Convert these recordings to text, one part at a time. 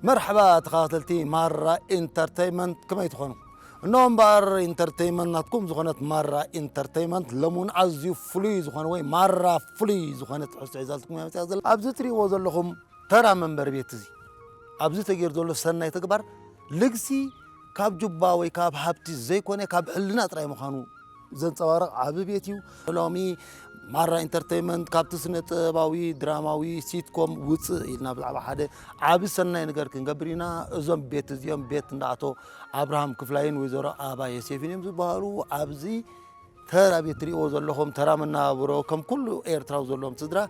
መርሓባ ተኸታተልቲ ማራ ኢንተርተይመንት፣ ከመይ ትኾኑ? እነሆ እምበኣር ኢንተርተይመንት ናትኩም ዝኾነት ማራ ኢንተርተይመንት ሎሚ እውን ኣዝዩ ፍሉይ ዝኾነ ወይ ማራ ፍሉይ ዝኾነ ትሕዝቶ ሒዛልኩም እያ መፂኣ ዘላ። ኣብዚ ትሪእዎ ዘለኹም ተራ መንበሪ ቤት እዚ ኣብዚ ተገይሩ ዘሎ ሰናይ ተግባር ልግሲ ካብ ጁባ ወይ ካብ ሃብቲ ዘይኮነ ካብ ሕልና ጥራይ ምዃኑ ዘንጸባርቕ ዓቢ ቤት እዩ። ሎሚ ማራ ኢንተርተይመንት ካብቲ ስነ ጥበባዊ ድራማዊ ሲትኮም ውጽእ ኢልና ብዛዕባ ሓደ ዓቢ ሰናይ ነገር ክንገብር ኢና። እዞም ቤት እዚኦም ቤት እንዳ ኣቶ ኣብርሃም ክፍላይን ወይዘሮ ኣበባ ዮሴፍን እዮም ዝበሃሉ። ኣብዚ ተራ ቤት ትሪእዎ ዘለኹም ተራ መነባብሮ ከም ኩሉ ኤርትራዊ ዘለዎም ስድራ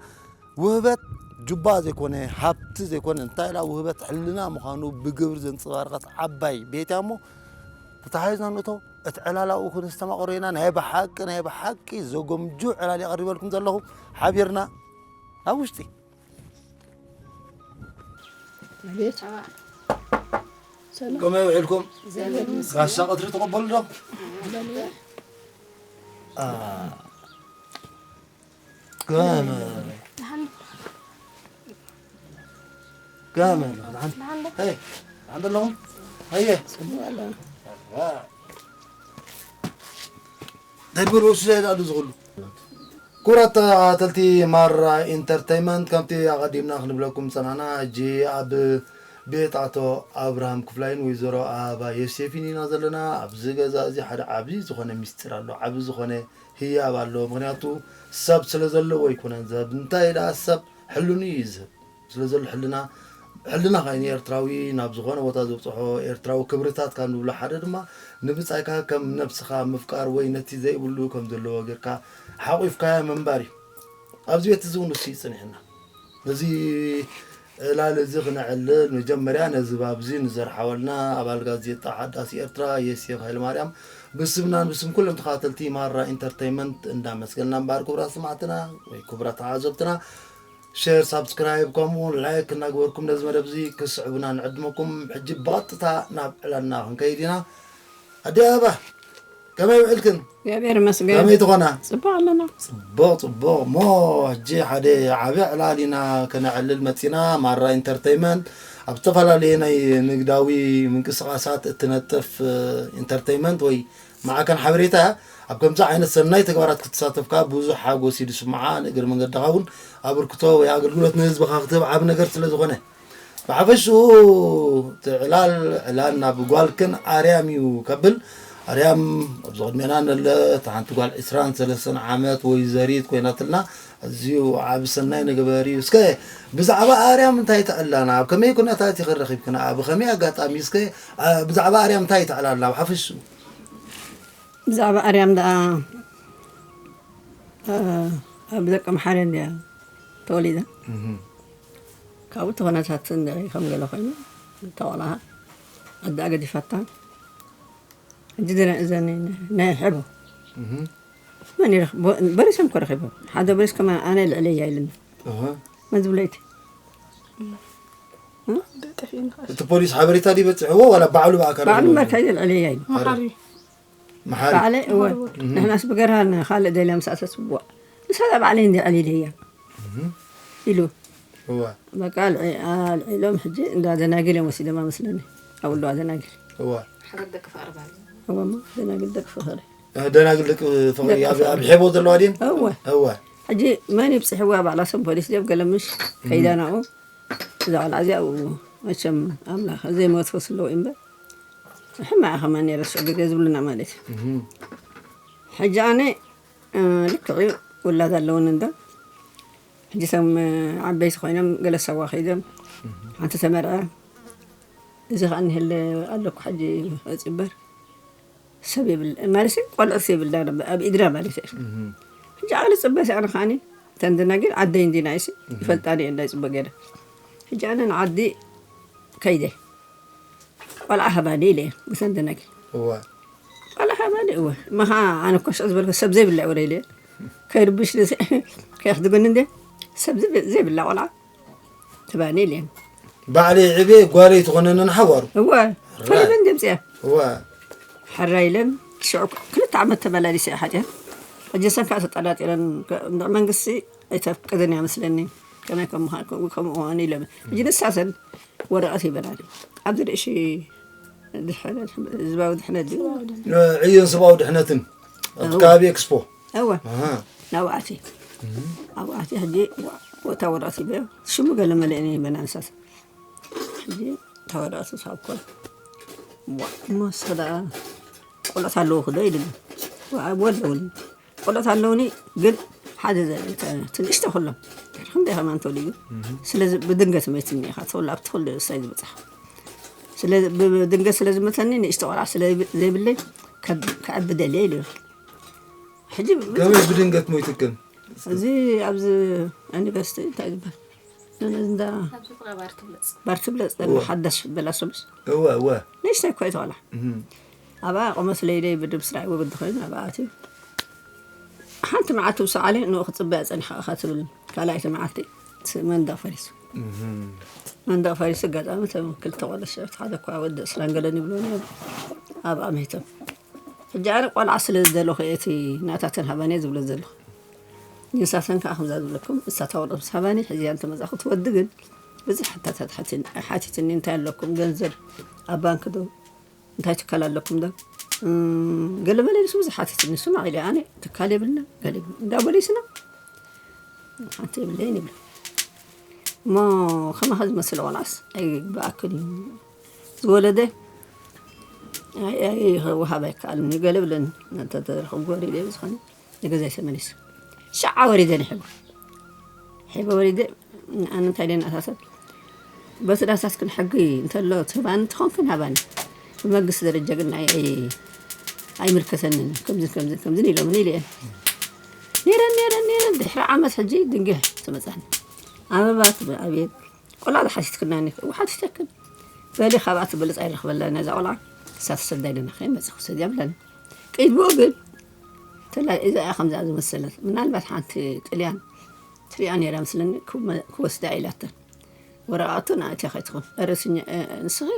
ውህበት ጁባ ዘይኮነ ሃብቲ ዘይኮነ እንታይ ኢላ ውህበት ሕልና ምዃኑ ብግብሪ ዘንጸባረቐት ዓባይ ቤት እያ እሞ ተታሒዝና ንእቶ። እቲ ዕላላኡ ክንስተማቐሮ ኢና። ናይ ብሓቂ ናይ ብሓቂ ዘጎምጁ ዕላል የቐርበልኩም ዘለኹ። ሓቢርና ናብ ውሽጢ። ኣቤት። ሰላም። ከመይ ውዒልኩም? እግዚኣብሔር ይመስገን። ጋሻ ቀትሪ ተቐበሉ ዶ? በሉ። አ፣ ከመይ? ከመይ? ደሓን? ደሓን ዶ? ሄይ፣ ደሓን ዶ ኣለኹም? ሃየ። ጽቡቕ ኣሎ። እንታይ ድበሉ ወስደ ይላሉ ዝኽሉ። ክቡራት ተኸታተልቲ ማራ ኢንተርተይመንት፣ ከምቲ ኣቐዲምና ክንብለኩም ዝጸናሕና፣ ሕጂ ኣብ ቤት ኣቶ ኣብርሃም ክፍላይን ወይዘሮ ኣበባ ዮሴፍን ኢና ዘለና። ኣብዚ ገዛ እዚ ሓደ ዓቢ ዝኾነ ሚስጢር ኣሎ፣ ዓቢ ዝኾነ ህያብ ኣሎ። ምኽንያቱ ሰብ ስለ ዘለዎ ኣይኮነን ዝህብ። እንታይ ደኣ ሰብ ሕልኑ እዩ ዝህብ። ስለ ዘሎ ሕልና፣ ሕልናኻ እዩ ንኤርትራዊ ናብ ዝኾነ ቦታ ዘብጽሖ። ኤርትራዊ ክብርታት ካብ ንብሎ ሓደ ድማ ንብጻይካ ከም ነብስኻ ምፍቃር ወይ ነቲ ዘይብሉ ከም ዘለዎ ጌርካ ሓቑፍካዮ ምንባር እዩ። ኣብዚ ቤት እዚ እውን ንሱ እዩ ጸኒሑና። ነዚ ዕላል እዚ ክነዕልል መጀመርያ ነዚ ባብ እዚ ንዘርሓወልና ኣባል ጋዜጣ ሓዳስ ኤርትራ ዮሴፍ ሃይለማርያም ብስምናን ብስም ኩሎም ተኸታተልቲ ማራ ኢንተርተይመንት እንዳመስገንና እምበኣር ክቡራት ሰማዕትና ወይ ክቡራት ተዓዘብትና ሸር፣ ሳብስክራይብ ከምኡ እውን ላይክ እናገበርኩም ነዚ መደብ እዚ ክስዕቡና ንዕድመኩም። ሕጂ ብቐጥታ ናብ ዕላልና ክንከይድ ኢና። ኣዲ ኣበባ ከመይ ውዕልክን? እግዚኣብሔር ይመስገን። ከመይ ትኾና? ጽቡቕ ኣለና። ጽቡቕ ጽቡቕ። እሞ ሕጂ ሓደ ዓቢ ዕላል ኢና ከነዕልል መጺና። ማራ ኢንተርተይመንት ኣብ ዝተፈላለየ ናይ ንግዳዊ ምንቅስቓሳት እትነጥፍ ኢንተርተይመንት ወይ ማዕከን ሓበሬታ እያ። ኣብ ከምዚ ዓይነት ሰናይ ተግባራት ክትሳተፍ ከኣ ብዙሕ ሓጎስ እዩ ዝስምዓ። ንእግሪ መንገድኻ እውን ኣበርክቶ ወይ ኣገልግሎት ንህዝብኻ ክትህብ ዓቢ ነገር ስለ ዝኾነ። ብሓፈሽኡ እቲ ዕላል ዕላል ናብ ጓልክን ኣርያም እዩ ከብል። ኣርያም ኣብዚ ቅድሜና ነለ እታ ሓንቲ ጓል ዕስራን ሰለስተን ዓመት ወይዘሪት ኮይናትልና ኣዝዩ ዓቢ ሰናይ ነገር እዩ። እስከ ብዛዕባ ኣርያም እንታይ ተዕላና? ኣብ ከመይ ኩነታት ኢኺ ረኺብክና? ብኸመይ ኣጋጣሚ? እስከ ኣ፣ ብዛዕባ ኣርያም እንታይ ተዕላልና? ኣብ ሓፈሽኡ ብዛዕባ ኣርያም ደኣ ኣ፣ ኣብ ደቂ መሓረን እያ ተወሊዳ። ካብኡ እቲ ኩነታት እንድዒ ከም ገለ ኮይኑ እታ ቆልዓ ኣደኣ ገዲፋታ። ሕጂ ድረ እዘን ናይ ሕቦ መን ይረኽ-፣ ቦ-፣ በሪሶም እኮ ረኺቦም። ሓደ በሪስ ከማን ኣነ ልዕለያ ኢሉኒ። መን ዝብሎ እቲ? እቲ ፖሊስ ሓበሬታ ድዩ በፂሕዎ ዋላ ባዕሉ ብኣካል ባዕሉ ዝመ-፣ መርካይ ልዕለያ ኢሉ። መሓሪ መሓሪ ባዕለይ እወ። ንሕናስ ብገርሃ ንኻልእ ደልያ ምስኣ ተስብዋ። ንሳ እዛ ባዕለይ እንዲ ዕሊለያ ኢሉ። እወ በቃ ኣልዒ-፣ ኣልዒሎም ሕጂ እንዳ ደናግል እዮም ወሲዶማ መስለኒ። ኣብ ኣለዋ ደናግል። እወ እወ እሞ ደናግል ደቂ ፍቕሪ። እ፣ ደናግል ደቂ ፍቕሪ ኣብ ኣብ ሔቦ ዘለዋ ድየን? እወ እወ ሕጂ መን ይብፅሕዋ ባዕላ ሰም ፖሊስ ድዮም ገለ ምሽ ከይዳ ናብኡ እዛ ቆልዓ እዚኣ ኣብኡ መቸም ኣምላኽ ዘይመትፈስ ኣለዉ እምበር ሕማቕ ከማን ነይረ ስዑ ግዜ ዝብሉና ማለት እዩ። ሕጂ ኣነ እ፣ ልክዕ እዩ ውላድ ኣለውን እንዶ ሕጂ ሰም ዓበይቲ ኮይኖም ገለ ሰዋ ከይዶም ሓንቲ ተመርዐ እዚ ከዓ እንህል ኣለኩ ሕጂ እፅበር ሰብ የብል ማለት እዩ ቆልዑት የብልና ኣብ ኢድና ማለት እዩ። ሕጂ ኣነ ፅበ ሲኣነ ከዓኒ ተንድና ግን ዓደይ እንዲና ይሲ ይፈልጣኒ እየ እንዳይ ፅበ ገይረ ሕጂ ኣነ ንዓዲ ከይደ ቆልዓ ሃባኒ ኢለ እየ ብሰንድና ግን እወ ቆልዓ ሃባኒ እወ መኻ ኣነ ኮሽ ዝበልከ ሰብ ዘይብላ ወረ ኢለ ከይርብሽ ከየሕድገኒ እንደ ሰብ ዘይብ- ዘይብላ ቆልዓ ትባኒ ኢለ ባዕለይ ዕብየ ጓለይ ትኾነንን ሓዋሩ እወ ፈሪበን ደምፅያ እወ ሕራ ኢለን ሽዑ ክልተ ዓመት ተመላሊሰ እየ ሓጢኣን ሕጂ ሰን ከዓ ተጠራጢረን እንድዕ መንግስቲ ኣይተፍቅድን እያ መስለኒ ከመይ ከም ምዃን ከምኡ ከምኡ ምዃኑ ኢሎም ሕጂ ንሳሰን ወረቐት ይበላል። ኣብዚ ርእሲ ድሕነት፣ ህዝባዊ ድሕነት ድዩ? ዕዮን ሰብኣዊ ድሕነትን ኣብቲ ከባቢ ኤክስፖ። እወ ኣሃ። ናብኣቲ ኣብኣቲ ሕጂ ወታ ወረቐት ይበ ሽሙ ገለ መለእኒ ይበና ንሳት ሕጂ ተወረቐት ሳብኮ እሞ ሰዳ ቆሎት ኣለዎ ክዶ ይልኒ ወለውኒ ቆሎት ኣለውኒ። ግን ሓደ ትንሽተ ኩሎም ክንደይ ከማን ተወሊዩ ስለዚ ብድንገት መይትኒ ኢኻ ተወላ ኣብቲ ኩሉ እሳይ ዝበፅሓ። ስለዚ ብድንገት ስለ ዝመተኒ ንእሽተ ቆልዓ ስለ ዘይብለይ ከዕቢ ደልየ ኢሉ። ሕጂ ከመይ ብድንገት ሞይትክን? እዚ ኣብዚ ዩኒቨርሲቲ እንታይ ዝበሃል እንዳ ኣብዚ ጥቓ ባር ትብለጽ ባር ትብለጽ ዘላ ሓዳሽ በላ ሰሉስ እወ እወ። ንእሽተይ እኮ እተዋላ እህም። ኣብኣ ቆመስ ለይለይ ብድብ ስራይ ወግዲ ኮይኑ ኣብኣ ኣትዩ ሓንቲ መዓልቲ ብሰዓለ ንኡ ክፅበያ ፀኒሓ ኢኻ ትብል። ካልኣይቲ መዓልቲ እቲ መንደቕ ፈሪሱ እህም። መንደቕ ፈሪሱ ኣጋጣሚ እቶም ክልተ ቆለሸ ሓደ እኳ ወዲ እስራን ገለን ይብሎ ነይሩ ኣብኣ መይቶም። ሕጂ ኣነ ቆልዓ ስለ ዝደለኹ እየ እቲ ናታተን ሃባን እየ ዝብሎ ዘለኹ። ንሳተን ከዓ ከምዛ ዝብለኩም እሳታ ወረቐት ምስ ሃባኒ ሕዚያ እንተመፃኹ ትወዲ ግን ብዙሕ ሕታታት ሓቲትኒ እንታይ ኣለኩም ገንዘብ ኣብ ባንክ ዶ እንታይ ትካል ኣለኩም ዶ ገለ በለ ንሱ ብዙሕ ሓቲትኒ ስማዕ ኢለ ኣነ ትካል የብልና ገለ የብልና እንዳ ቦሊስና ሓንቲ የብለይን ይብሉ እሞ ከማኸ ዝመስል ቆልዓስ ኣይግብኣክን እዩ ዝወለደ ወሃብ ኣይከኣልን ገለ ብለን ተተረኽብ ጎር ኢለ ዝኾነ ንገዛይ ተመሊሱ ሸዓ ወሪደ ንሕቡ ሕበ ወሪደ ኣነ እንታይ ደን ኣሳሰብ በቲ ዳሳትክን ሕጊ እንተሎ ትህባኒ ትኾንክን ሃባኒ ብመንግስቲ ደረጃ ግን ናይ ኣይምልከተንን ከምዚ ከምዚ ከምዚ ኢሎምኒ ኢለ ነይረን ነይረን ነይረን ድሕሪ ዓመት ሕጂ ድንግሕ ትመፃኒ ኣበባ ትብል ኣቤት ቆልዓ ዝሓቲትክናኒ ሓቲተክን በሊ ካብኣ ትበልፅ ኣይረኽበላ ነዛ ቆልዓ ክሳብ ተሰዳይ ደና ከይመፅእ ክሰድያ ብላኒ ቅድሚኡ ግን ተላ እዛ እያ ከምዛ ዝመሰለት ምናልባት ሓንቲ ጥልያን ትሪኣ ነይራ ምስለኒ ክወስዳ ኢላተን ወረቓቱ ንኣትያ ከይትኾን ርእስኛ ንስኺ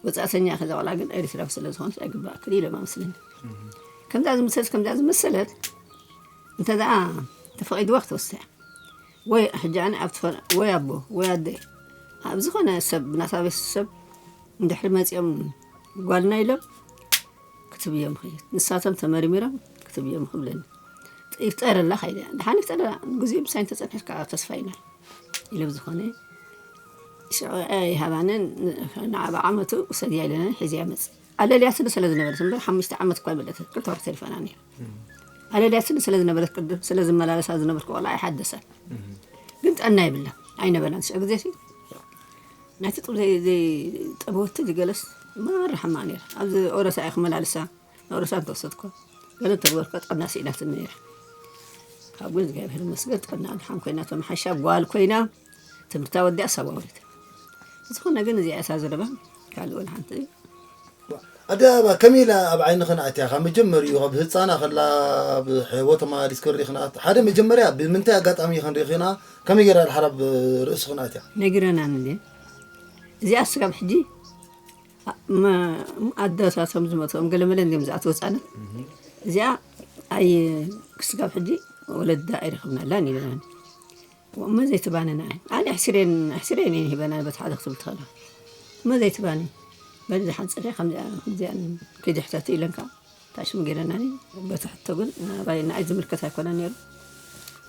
ወፃእተኛ ኢኺ እዛ ቆልዓ ግን ኤርትራዊ ስለ ዝኾነት ኣይግባእክን ኢሎም ኣምስለኒ ከምዛ ዝመሰለት ከምዛ ዝመሰለት እንተ ደኣ ተፈቒድዋ ክትወስዳ ወይ ሕጂ ኣነ ኣብ ትፈ- ወይ ኣቦ ወይ ኣደ ኣብ ዝኾነ ሰብ ናታ ቤተሰብ እንድሕሪ መፂኦም ጓልና ኢሎም ክትብዮም ኽይድ ንሳቶም ተመርሚሮም ክትብዮም ክብለኒ ይፍጠረላ ከይደ ድሓን ይፍጠረላ ግዜኡ ምሳይ እንተፀንሐት ከዓ ተስፋ ኢና ኢለ ብዝኾነ ሽዑ ይሃባንን ንዓብ ዓመቱ ውሰድያ ኢለና ሒዝያ መፅ ኣለልያትኒ ስለ ዝነበረት እምበር ሓሙሽተ ዓመት እኳ ይበለተት ክልተ ወርሒ ተሪፋና ነይሩ ኣለልያትኒ ስለ ዝነበረት ቅድም ስለ ዝመላለሳ ዝነበርኩ ቆልዓ ኣይሓደሰን ግን ጠና ይብላ ኣይነበረን ሽዑ ግዜ ሲ ናይቲ ጡብ ዘይጠበወቲ ዝገለስ ማር ሓማ ነይራ ኣብዚ ኦረሳ እየ ክመላልሳ ንኦረሳ እንተወሰድኮ ገለ እንተገበርኮ ጠና ስኢናትኒ ነይራ ካብ ግን እግዚኣብሔር መስገን ጠና ድሓን ኮይና ተመሓሻ ጓል ኮይና ትምህርታ ወዲኣ ሳባ ወሪዳ ዝኾነ ግን እዚኣ እታ ዘረባ ካልእ ወላ ሓንቲ ኣደ ኣባ ከመይ ኢላ ኣብ ዓይንኽን ኣትያ ካብ መጀመሪኡ ካብ ህፃና ከላ ብሕቦ ተመላሊስ ክንሪኽና ሓደ መጀመርያ ብምንታይ ኣጋጣሚ ክንሪኽና ከመይ ገይራ ድሓር ኣብ ርእስኽን ኣትያ ነጊረናን እንዴ እዚኣ ስጋብ ሕጂ ኣደታቶም ዝመቶም ገለመለ እንዲም ዝኣት ወፃነት እዚኣ ኣይ ክስጋብ ሕጂ ወለዳ ኣይረኸብናላን ኢለናን እሞ ዘይትባንና እየን ኣነ ኣሕሲረን ኣሕሲረን እየን ሂበና በቲ ሓደ ክትብል ትኽእላ እሞ ዘይትባኒ በዚ ሓንፅደ ከምዚኣን ከይድሕተት ኢለን ከዓ ታሽሙ ገይረናኒ በቲ ሕቶ ግን ናባይ ንኣይ ዝምልከት ኣይኮነ ነይሩ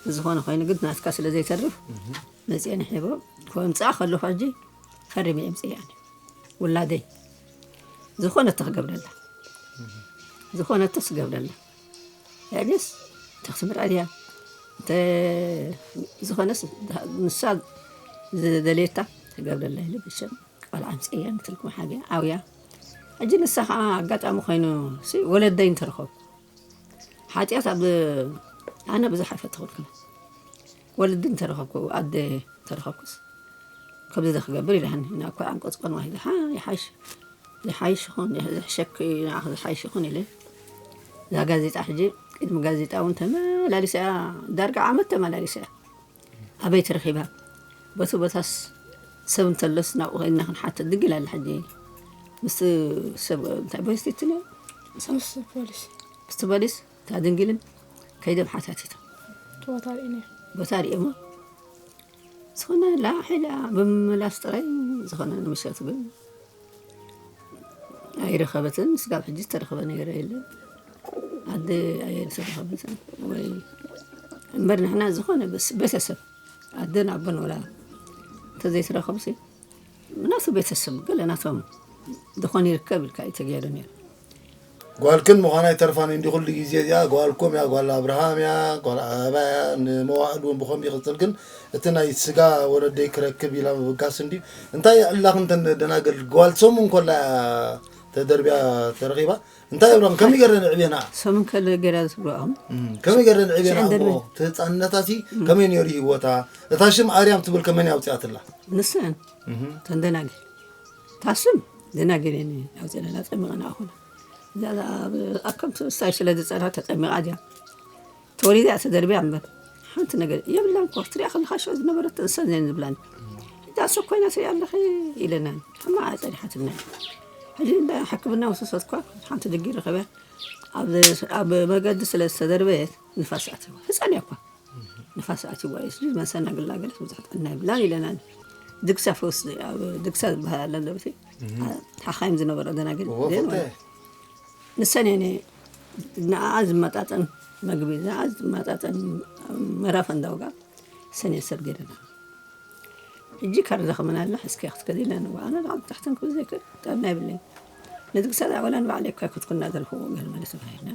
ብዝኾነ ኮይኑ ግን ናትካ ስለ ዘይተርፍ መፅአን ሒቦ ከምፅኣ ከለኹ ሕጂ ፈሪመ የምፅእያን ውላደይ ዝኾነቶ ክገብረላ ዝኾነቶ ስገብረላ ያኔስ ተክትምርዐ ድያ እንተ ዝኾነስ ንሳ ዝደልየታ ትገብረላ ኢሉ ብሸም ቆልዓ ኣምፅእያ ንትልኩም ሓብያ ዓብያ ሕጂ ንሳ ከዓ ኣጋጣሚ ኮይኑ ሲ ወለደይ እንተረኸብኩ ሓጢኣት ኣብ ኣነ ብዙሕ ኣይፈተኹልክን ወለዲ እንተረኸብኩ ኣደ እንተረኸብኩስ ከምዚ ዶ ክገብር ኢላኒ ናብ ኩል ዓንቀፅ ቆንዋ ሂለ ሓ ይሓይሽ ዝሓይሽ ይኹን ዝሕሸክ እዩ ንዓኺ ዝሓይሽ ይኹን ኢለ እዛ ጋዜጣ ሕጂ ቅድሚ ጋዜጣ እውን ተመላሊሰ እያ ዳርጋ ዓመት ተመላሊሰ እያ ኣበይ ተረኺባ በቲ ቦታስ ሰብ እንተሎስ ናብኡ ከይድና ክንሓትት ድንግል ኣለ ሕጂ ምስቲ ሰብ እንታይ ቦይስቲትኒ ምስ ፖሊስ ምስቲ ፖሊስ እታ ድንግልን ከይዶም ሓታቲቶም ቦታ ርኢነ ቦታ ሪኦሞ ዝኾነ ላሕ ኢላ ብምምላስ ጥራይ ዝኾነ ንምሸት ግን ኣይረኸበትን። ስጋብ ሕጂ ዝተረኸበ ነገር የለን። ኣደ ኣይተረኸበትን ወይ እምበር ንሕና ዝኾነ በስ-፣ ቤተሰብ ኣደን ኣቦን ወላ እንተዘይተረኸቡሲ ናቱ ቤተሰብ ገለ ናቶም ዝኾነ ይርከብ ኢልካ እዩ ተገይሩ ነይሩ። ጓልክን ምዃና ኣይተርፋን እንዲ ኩሉ ግዜ እዚኣ ጓልኩም እያ፣ ጓል ኣብርሃም እያ፣ ጓል ኣበባ እያ፣ ንመዋእድ እውን ብኸምኡ ይቕጽል። ግን እቲ ናይ ስጋ ወለደይ ክረክብ ኢላ ምብጋስ እንዲ እንታይ ኣላኽ እንተን ደናግል ጓል ሰሙን ኮላ እያ ተደርብያ ተረኺባ እንታይ ይብሎም ከመይ ገይረን ኣዕብየና? ሰሙን ከለ ገይራ ዝብልኦም። እም፣ ከመይ ገይረን ኣዕብየና? ሽዕን ደርበን። ኣቦ፣ እቲ ህፃንነታሲ ከመይ ነይሩ ህይወታ? እታ ሽም ኣርያም ትብል ከመን ያውፅያትላ? ንሰን እም፣ ተን ደናግል። ታስም ደናግል እየን ኣውፅለና ጠሚቐና ኣኹና። እዛ ኣብ፣ ኣብ ከምቲ እሳይ ስለ ዝፀንሐ ተጠሚቓ ድያ? ተወሊዳ እያ ተደርብያ እምበር። ሓንቲ ነገር የብላን እኮ። ክትሪኣ ከለኻ ሽዑ ዝነበረት እንሰን እየን ዝብላን። እዛ ሰብ ኮይና ትሪኣ ኣለኺ ኢለና። ሕማቕ እያ ፀኒሓትና። ሕጂ እንዳ ሕክምና ወሰሰት እኳ ሓንቲ ድጊ ረኸብያ። ኣብ፣ ኣብ መገዲ ስለ ዝተደርበየት ንፋስ ኣትዋ። ህፃን እያ እኳ። ንፋስ ኣትዋ እዩ። ስለዚ መሰና ግላገለት ብዙሕ ጥዕና የብላን ኢለና። ድግሳ ፈውስ፣ ኣብ ድግሳ ዝበሃል ኣሎ ለብቲ። ሓኻይም ዝነበረ ደናግል እዎ፣ ግን ፈልጠ። ንሰን እየን ንኣ ዝመጣጠን መግቢ፣ ንኣ ዝመጣጠን መራፈ እንዳውጋ ሰን እየ ሰብ ገይረና። ሕጂ ካርዳ ከመን ኣላ፣ እስኪ ክትከዲ ኢልና ንዋ። ኣነ ደኣ ብታሕተን ክብል ዘይክእል፣ ጥዕና የብለይን። ነዚ ክሳብ ኣወላ ንባዕለይ እኳ ኣይኮትኩን እናደረኽዎ ገለ ማለት ተባሂልና።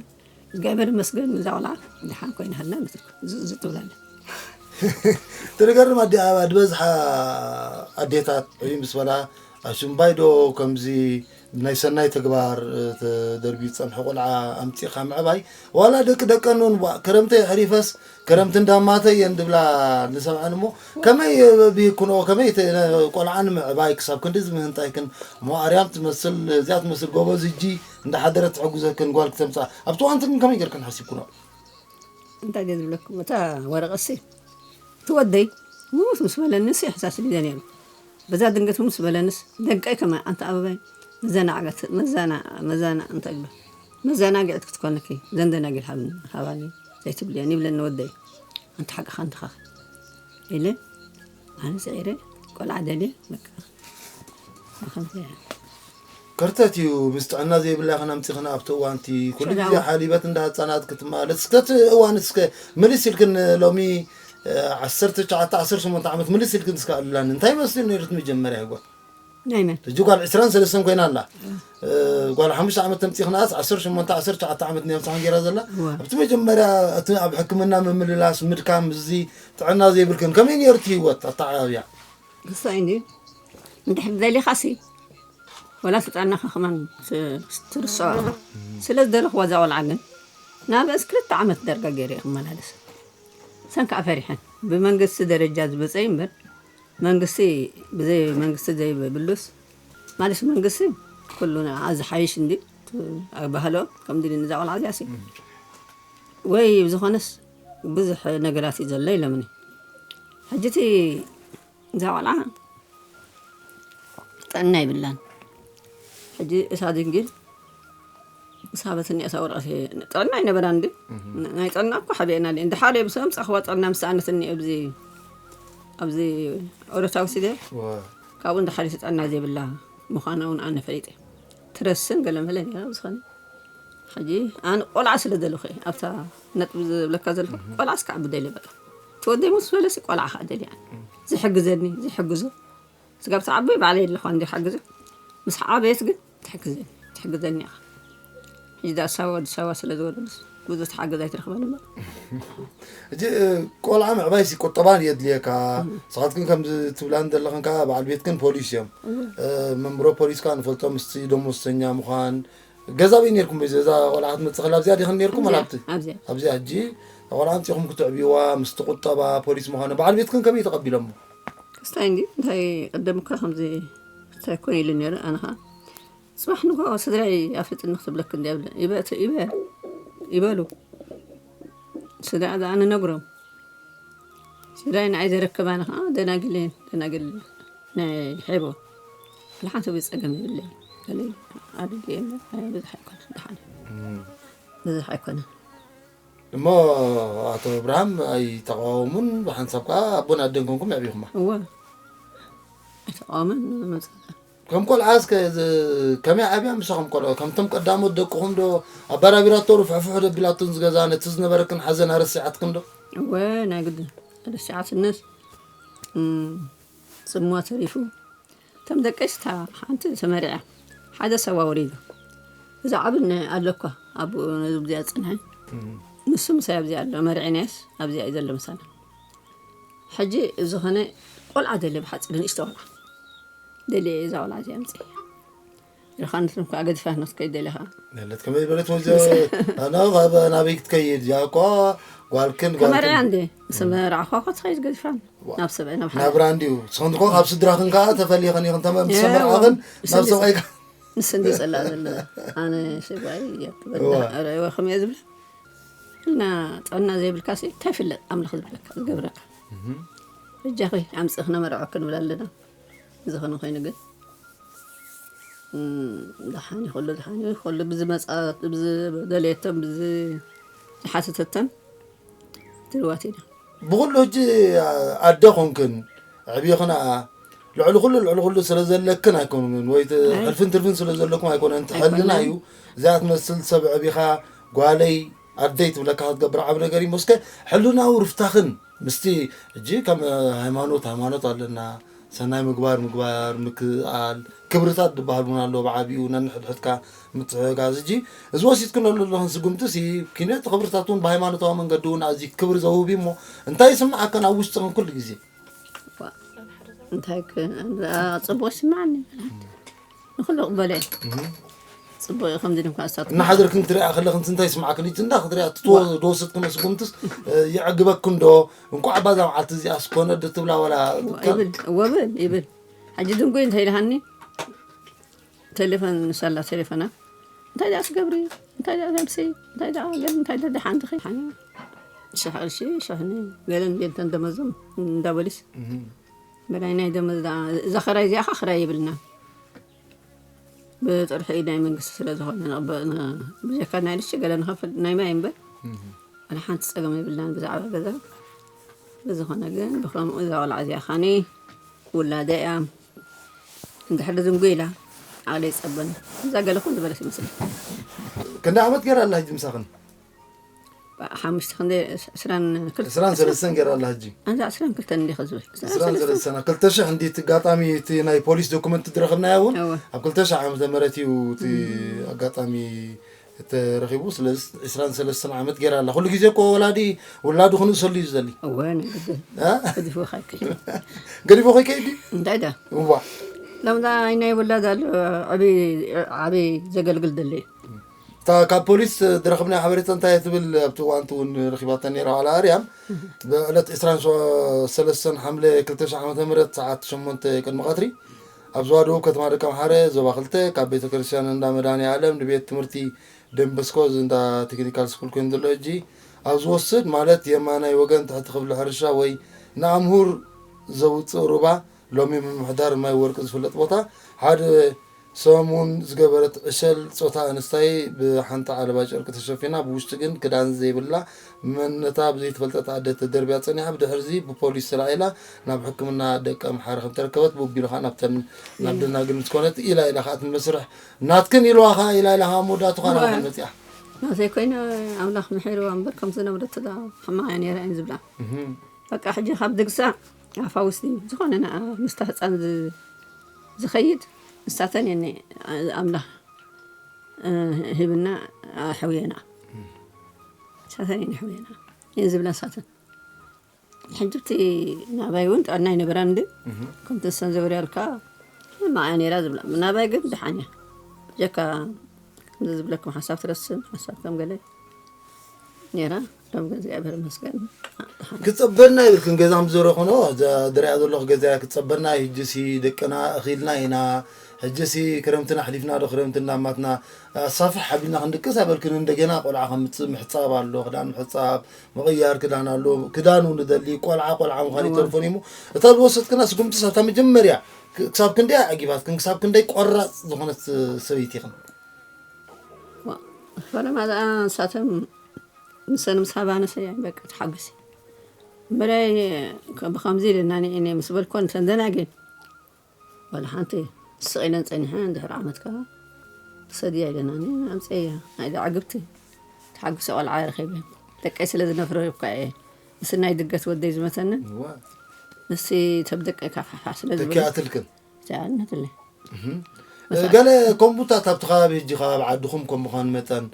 እግዚኣብሔር ይመስገን፣ እዛ ቆልዓ ደሓን ኮይና ሃልና ንትርክ። ዝ-፣ ዝ-፣ ትብል ኣላ። ትርገርም ኣዲ ኣበባ ዝበዝሓ ኣዴታት ዕብይ ምስ በላ፣ ኣብ ሽምባይ ዶ ከምዚ ናይ ሰናይ ተግባር፣ እ፣ ተደርብዩ ዝጸንሐ ቆልዓ ኣምጺእኻ ምዕባይ፣ ዋላ ደቂ ደቀን እውን፣ ዋ፣ ክረምቲ የሕሪፈስ፣ ክረምቲ እንዳማተ እየን ዝብላ ንሰምዐን እሞ፣ ከመይ ብሂክንኦ፣ ከመይ ተ-፣ ቆልዓ ንምዕባይ ክሳብ ክንድዚ ምህንጣይክን፣ እሞ ኣርያም ትመስል፣ እዚኣ ትመስል ጎበዝ እጂ እንዳሓደረት ትሕግዘክን ጓል ክተምጽኣ፣ ኣብቲ እዋንቲ ግን ከመይ ጌርክን ሓሲብክንኦ? እንታይ ድየ ዝብለኩም፣ እታ ወረቐትሲ፣ እቲ ወደይ ሙስ ምስ በለንስ የሕሳስብ ኢለ ነይሩ። በዛ ድንገት ምስ በለንስ፣ ደንቀይ ከማን ኣንታ ኣበባይ፣ መዘናግዕት-፣ መዘና-፣ መዘና-፣ እንታይ ይብሎ? መዘናግዕት ክትኮነኪ፣ ዘንደናግል ሃብኒ፣ ሃባኒ፣ ዘይትብልየን ይብለኒ ወደይ። ኣንታ ሓቅኻ እንድኻ ኢለ፣ ኣነ ስዒረ፣ ቆልዓ ደልየ፣ በቃ፣ ከምዚ እያ። ከርተት እዩ፣ ምስ ጥዕና ዘይብላ ከነምፂ ከነ ኣብቲ እዋንቲ፣ ኩሉ ግዜ ሸዳው። ሓሊበት እንዳ ህፃናት ክትማለት፣ እስከ እቲ እዋን እስከ ምልስ ኢልክን ሎሚ፣ እ፣ ዓሰርተ ትሽዓተ፣ ዓሰርተ ሸሞንተ ዓመት ምልስ ኢልክን እስከ ኣሉላኒ። እንታይ መስሉ ነይሩ እቲ መጀመርያ ህይወት? ናይ መን? ሕጂ ጓል ዕስራን ሰለስተን ኮይና ኣላ። እ፣ ጓል ሓሙሽተ ዓመት ተምፂኽናስ ዓሰርተ ሸሞንተ፣ ዓሰርተ ትሽዓተ ዓመት ነይራ ምሳኽን ገይራ ዘላ። እዋ። ኣብቲ መጀመርያ እቲ ኣብ ሕክምና ምምልላስ፣ ምድካም፣ እዚ ጥዕና ዘይብልክን፣ ከመይ ነይሩ እቲ ህይወት ኣተዓባብያ? ክሳይ እንዲ እንድሕር ደሊኻሲ፣ ወላ እቲ ጥዕናኻ ከማን ት-፣ ትርስዖ ኢኻ። ስለ ዝደለኽዋ እዛ ቆልዓ ግን፣ ንኣብአስ ክልተ ዓመት ዳርጋ ገይረ እየ ክመላለስ። ሰን ከዓ ፈሪሐን። ብመንግስቲ ደረጃ ዝመፀ እዩ እምበር፣ መንግስቲ፣ ብዘይ መንግስቲ ዘይብሉስ፣ ማለት መንግስቲ ኩሉ ንዓ ዝሓይሽ እንዲ፣ ት-፣ ኣባህሎ፣ ከም ድሊ ንዛ ቆልዓ እዚኣ ሲ። ወይ ብዝኾነስ ብዙሕ ነገራት እዩ ዘሎ ኢሎምኒ። ሕጂ እቲ እዛ ቆልዓ ጥዕና የብላን። ሕጂ እሳ ድንግል ምስ ሃበትኒ እታ ወረቐት እየ፣ ጥዕና ኣይነበራን ድዩ? እህ። ን-፣ ናይ ጥዕና እኮ ሓቢአና ድየ። እንድሓር እየ ምስ ኣምጻእኽዋ ጥዕና ምስ ሰኣነትኒ ኣብዚ፣ ኣብዚ ኦረታ ወሲደ፣ ዋ። ካብኡ እንድሓር እቲ ጥዕና ዘይብላ ምዃና እውን ኣነ ፈሊጠ። ትረስን ገለ መለ ነይራ ብዝኾነ። ሕጂ ኣነ ቆልዓ ስለ ዘለኹ እየ ኣብታ ነጥቢ ዝብለካ ዘለኹ፣ እህ። ቆልዓ እስካዕ ብደልየ በቃ። ተወደይ ምስ በለሲ ቆልዓ ከዓ ደልየ ኣነ። እህ። ዝሕግዘኒ፣ ዝሕግዞ። ስጋብ ትዓቢ ባዕለይ ኣለኹ እንዲ ሓግዘ። ምስ ዓበየት ግን ትሕግዘኒ፣ ትሕግዘኒ ኢኻ። ሕጂ ዳ ኣዲስ ኣበባ፣ ኣዲስ ኣበባ ስለ ዝወረዱስ ብዙሕ ትሓገዝ ኣይትረኽበን እምበር። ሕጂ፣ እ፣ ቆልዓ ምዕባይሲ ቁጠባ የድልየካ። እም። ንስኻትክን ከምዚ ትብላን ዘለኽን ከኣ በዓል ቤትክን ፖሊስ እዮም። እም። እ፣ መንብሮ ፖሊስ ከኣ ንፈልጦ ምስቲ ደሞዝተኛ ምዃን። ገዛ ኣበይ ነይርኩም? በዚ እዛ ቆልዓ ክትመጽእ ከላ ኣብዚኣ ዲኽን ነይርኩም? ኣብዚኣ፣ ወላ ኣብቲ? ኣብዚኣ። ኣብዚኣ ሕጂ ቆልዓ ኣምጺእኹም ክትዕብይዋ ምስቲ ቁጠባ ፖሊስ ምዃኑ በዓል ቤትክን ከመይ ተቐቢሎሞ? ክስታይ እንዲ እንታይ ቀደም እኳ ከምዚ እንታይ ኮን ኢሉ ነይሩ። ኣነ ኸዓ ጽባሕ ንግሆ ስድራይ ኣፍልጥኒ ክትብለክ እንዲ ይብለ፣ ይበ-፣ ይበ-፣ ይበሉ። ስድራ ደኣ ንነግሮም። ስድራይ ንዓይ ዘረከባኒ ኸዓ ደናግል እየን፣ ደናግል ናይ ሔቦ። ወላ ሓንቲ ብጸገም የብለይን። ገለ ኣድጊ እየን፣ ብዙሕ ኣይኮነን፣ ደሓን። እም። ብዙሕ ኣይኮነን። እሞ ኣቶ ኣብርሃም ኣይተቃወሙን፣ ብሓንሳብ ከዓ ኣቦን ኣደን ኮንኩም ኣዕቢኹማ። እወ ኣይተቃወመን። መፀ ከም ቆልዓ እስከ ዝ- ከመይ ዓብያ ምሳኹም ቆልዑ? ከምቶም ቀዳሞት ደቅኹም ዶ ኣባራቢራቶ ርፍሕፍሕ ደቢላቶን ዝገዛ ነቲ ዝነበረክን ሓዘን ኣረሲዓትክን ዶ? እወ ናይ ግድን። ረሲዓትነስ እም፣ ፅምዋ ተሪፉ። እቶም ደቀይ ስታ ሓንቲ ተመሪዓ ሓደ ሰባ ወሪዱ። እዚ ዓብን ኣለኳ ኣብኡ ነዚ ብዚኣ ፅንሐ። ንሱ ምሳይ ኣብዚኣ ኣሎ። መርዒናየስ ኣብዚኣ እዩ ዘሎ ምሳና። ሕጂ ዝኾነ ቆልዓ ደለ ብሓፂር ንእሽቶ ቆልዓ ደለ እዛ ቆልዓ እዚኣ ምፅእ ኢልካ ንስም ከዓ ገዲፋ ክትከይድ ደሊኻ። ለለት ከመይ በለት ወዘ ኣና ካብ ናበይ ክትከይድ? ያ እኳ ጓልክን ከመርያ ጓልክን እንዴ ምስ መርዓኻ እኳ ትኸይድ ገዲፋ ናብ ሰብኣይ ናብ ሓ ናብራ እንዲዩ። ስኽን ድኮ ካብ ስድራኽን ከዓ ተፈሊኽን ኢኽን ተመ ምስ መርዓኽን ናብ ሰብኣይ ንስ እንዲ ፀላ ዘሎ ኣነ ሰብኣይ እያ ትበላ እዋ። ረእዋ ከም እየ ዝብላ እና ጥዕና ዘይብልካ ሲ እንታይ ፍለጥ ኣምላኽ ዝብለካ ዝገብረካ እጃኺ ኣምፅእ ክነመርዖ ክንብል ኣለና። ዝኾነ ኮይኑ ግን እም፣ ደሓን እዩ፣ ኩሉ ደሓን እዩ። ኩሉ ብዝመፃ ብዝደለየቶም ብዝሓተተቶም ትልዋት ኢና። ብኩሉ ሕጂ ኣደ ኮንክን ዕብይኽን ኣ ልዕሊ ኩሉ ልዕሊ ኩሉ ስለ ዘለክን ኣይኮኑን ወይ ት- ኣይ። ሕልፍን ትርፍን ስለ ዘለኩም ኣይኮነን። እቲ ኣይኮነን። ሕልና እዩ። እዚኣ ትመስል ሰብ ዕቢኻ ጓለይ ኣደይ ትብለካ ክትገብር ዓብ ነገር እዩ። ሞስከ ሕልናዊ ርፍታኽን ምስቲ ሕጂ ከም ሃይማኖት ሃይማኖት ኣለና። ሰናይ ምግባር ምግባር ምክኣል ክብርታት ዝበሃል እውን ኣሎ። ብዓብኡ ነንሕድሕድካ ምትሕጋዝ እጂ እዚ ወሲድክን ኣሎ ኣለኽን ስጉምቲ ሲ ኪነት ክብርታት እውን ብሃይማኖታዊ መንገዲ እውን ኣዚ ክብሪ ዘውብ እዩ እሞ እንታይ ይስምዓካ ናብ ውሽጥኽን ኩሉ ግዜ? እንታይ ክ- ኣ- ፅቡቅ ይስማዓኒ። ንኩሉ ቅበለ እየ። ፅቡቅ እዩ ከምዚ ድምካ ኣሳት እናሓደርክን ክትሪኣ ከለኽን እንታይ ይስምዓክን? እቲ እንዳ ክትሪኣ ትትዎ ዝወሰድክን ስጉምትስ የዕግበክን ዶ? እንኳዕ ባዛ መዓልቲ እዚኣ ስኮነ ዶ ትብላ ዋላ ይብል ወብል ይብል። ሕጂ ድንጉይ እንታይ ኢልሃኒ ቴሌፎን ንሳላ ቴሌፎና እንታይ ደኣ ስገብሪ እንታይ ደኣ ዘምሲ እንታይ ደኣ ገል እንታይ ደኣ ደሓን ድኺ ሓኒ ሽሕ ቅርሺ ሽሕኒ ገለን ቤንተን ደመዞም እንዳበሊስ በላይ ናይ ደመዝ ደኣ እዛ ኸራይ እዚኣ ኸ ኽራይ ይብልና ብጥርሒ ናይ መንግስቲ ስለ ዝኾነ ንቕበ- ን- ብጀካ ናይ ልሺ ገለ ንኸፍል ናይ ማይ እምበር ኣነ ሓንቲ ፀገም የብልናን ብዛዕባ ገዛ ብዝኾነ ግን ብኸምኡ እዛ ቆልዓ እዚኣ ኻኒ ውላደ እያ እንድሕር ዝንጉ ኢላ ዓቕለ ይፀበኒ እዛ ገለ ኩሉ ዝበለት ይመስል ክንደ ዓመት ገይራ ኣላ ሕጂ ምሳኽን? ሓሙሽተ ክንደ ዕስራን ክልተ ዕስራን ሰለስተን ገይራ ኣላ ሕጂ። ኣንዛ ዕስራን ክልተን እንዲኸ ዝብል ዕስራን ሰለስተን ክልተ ሽሕ እንዲ እቲ ኣጋጣሚ እቲ ናይ ፖሊስ ዶኩመንት ዝረኸብናዮ እውን እወ። ኣብ ክልተ ሽሕ ዓመተ ምህረት እዩ እቲ ኣጋጣሚ ተረኺቡ። ስለዚ ዕስራን ሰለስተን ዓመት ገይራ ኣላ። ኩሉ ግዜ እኮ ወላዲ ውላዱ ክንእሰሉ እዩ ዝደሊ። እወ ናይ ግድን እ? ገዲፉ ኸይከ ገዲፎ ከይከይድ ድዩ? እንታይ ዳ እዋ ሎምዳ ናይ ውላድ ኣሎ ዓብይ ዘገልግል ደለ እዩ እታ ካብ ፖሊስ ዝረኽብናዮ ሓበሬታ እንታይ ትብል ኣብቲ እዋንቲ እውን ረኺባታ ነራ ዋላ ኣርያም ብዕለት ዕስራን ሰለስተን ሓምለ ክልተ ሽሕ ዓመተ ምህረት ሰዓት ሸሞንተ ቅድሚ ቀትሪ ኣብ ዝዋደው ከተማ ደቂ ኣምሓረ ዞባ ክልተ ካብ ቤተ ክርስቲያን እንዳ መድኃኔ ዓለም ንቤት ትምህርቲ ደንበስኮ እዚ እንዳ ቴክኒካል ስኩል ኮይኑ ዘሎ ሕጂ ኣብ ዝወስድ ማለት የማናይ ወገን ትሕቲ ክፍሊ ሕርሻ ወይ ንኣምሁር ዘውፅእ ሩባ ሎሚ ምምሕዳር ማይ ወርቂ ዝፍለጥ ቦታ ሓደ ሰሙን ዝገበረት ዕሸል ጾታ ኣንስታይ ብሓንቲ ዓለባ ጨርቂ ተሸፊና ብውሽጢ ግን ክዳን ዘይብላ መንነታ ብዘይተፈልጠት ኣደ ተደርብያ ጸኒሓ ብድሕርዚ ብፖሊስ ተላዒላ ናብ ሕክምና ደቂ ኣምሓረ ከም ተረከበት ብቢሉ ከዓ ናብተን ናብ ደናግል ምስ ኮነት ኢላ ኢላ ከዓ እቲ መስርሕ ናትክን ኢልዋ ከዓ ኢላ ኢላ ከዓ መወዳእቱ ከዓ ናባኽን መፂኣ ናተይ ኮይነ ኣምላኽ ምሒርዋ እምበር ከም ዝነብረት ዳ ሕማቕ እያ ነይራ እየን ዝብላ በቃ ሕጂ ካብ ድግሳ ኣፋ ውስዲ ዝኾነ ንኣ ምስታ ህፃን ዝ- ዝኸይድ ንሳተን እየን ኣምላኽ እ፣ ሂብና ኣሕውየና ንሳተን እየን ኣሕውየና እየን ዝብላ ንሳተን ሕጂ እቲ ናባይ እውን ጥዕና ኣይነበራን እንዲ ከምቲ ንሰን ዘውርያልካ ማያ ነይራ ዝብላ ናባይ ግን ደሓን እያ ጀካ ከምዚ ዝብለኩም ሓሳብ ትረስን ሓሳብ ከም ገለ ነይራ ሎም እግዚኣብሔር መስገን ክጸበና ይብልክን ገዛ ምዘረ ኮኖ ድሪያ ዘለኹ ገዛ ክጸበና ሕጅሲ ደቅና እኺልና ኢና ሕጅሲ ክረምትና ኣሕሊፍና ዶ ክረምትና ማትና ኣሳፍሕ ሓቢልና ክንድቅስ ኣይበልክን እንደገና ቆልዓ ከምፅእ ምሕፃብ ኣሎ ክዳን ምሕፃብ ምቕያር ክዳን ኣሎ ክዳኑ ንደሊ ቆልዓ ቆልዓ ምዃን ይተርፎን እሞ እታ ዝወሰድክና ስጉምቲ ሳብታ መጀመርያ ክሳብ ክንደይ ኣዕጊባትክን ክሳብ ክንደይ ቆራፅ ዝኾነት ሰበይቲ ኢኽን ፈለማ ደኣ ንሳቶም ንሰን ምስ ሃባነሰ በቃ ተሓግሲ እምበላይ። ብከምዚ ኢልና ንእኔ ምስ በልኮን ተንደናግን ዋላ ሓንቲ ስቕ ኢለን ጸኒሐን። ድሕሪ ዓመት ከኣ ሰድያ ኢለናኒ ኣምፀያ ናይ ደዓግብቲ ተሓጉሰ ቆልዓ ረኺበ። ደቀይ ስለ ዝነፍረብካ እየ። ምስ ናይ ድገት ወደይ ዝመተንን ንሲ ተብ ደቀይ ካፋፋ ስለ ዝበለ ተኪኣትልክን ተዓልነትለ ገለ ከምቡታት ኣብቲ ከባቢ ሕጂ ካብ ዓድኹም ከም ምዃን መጠን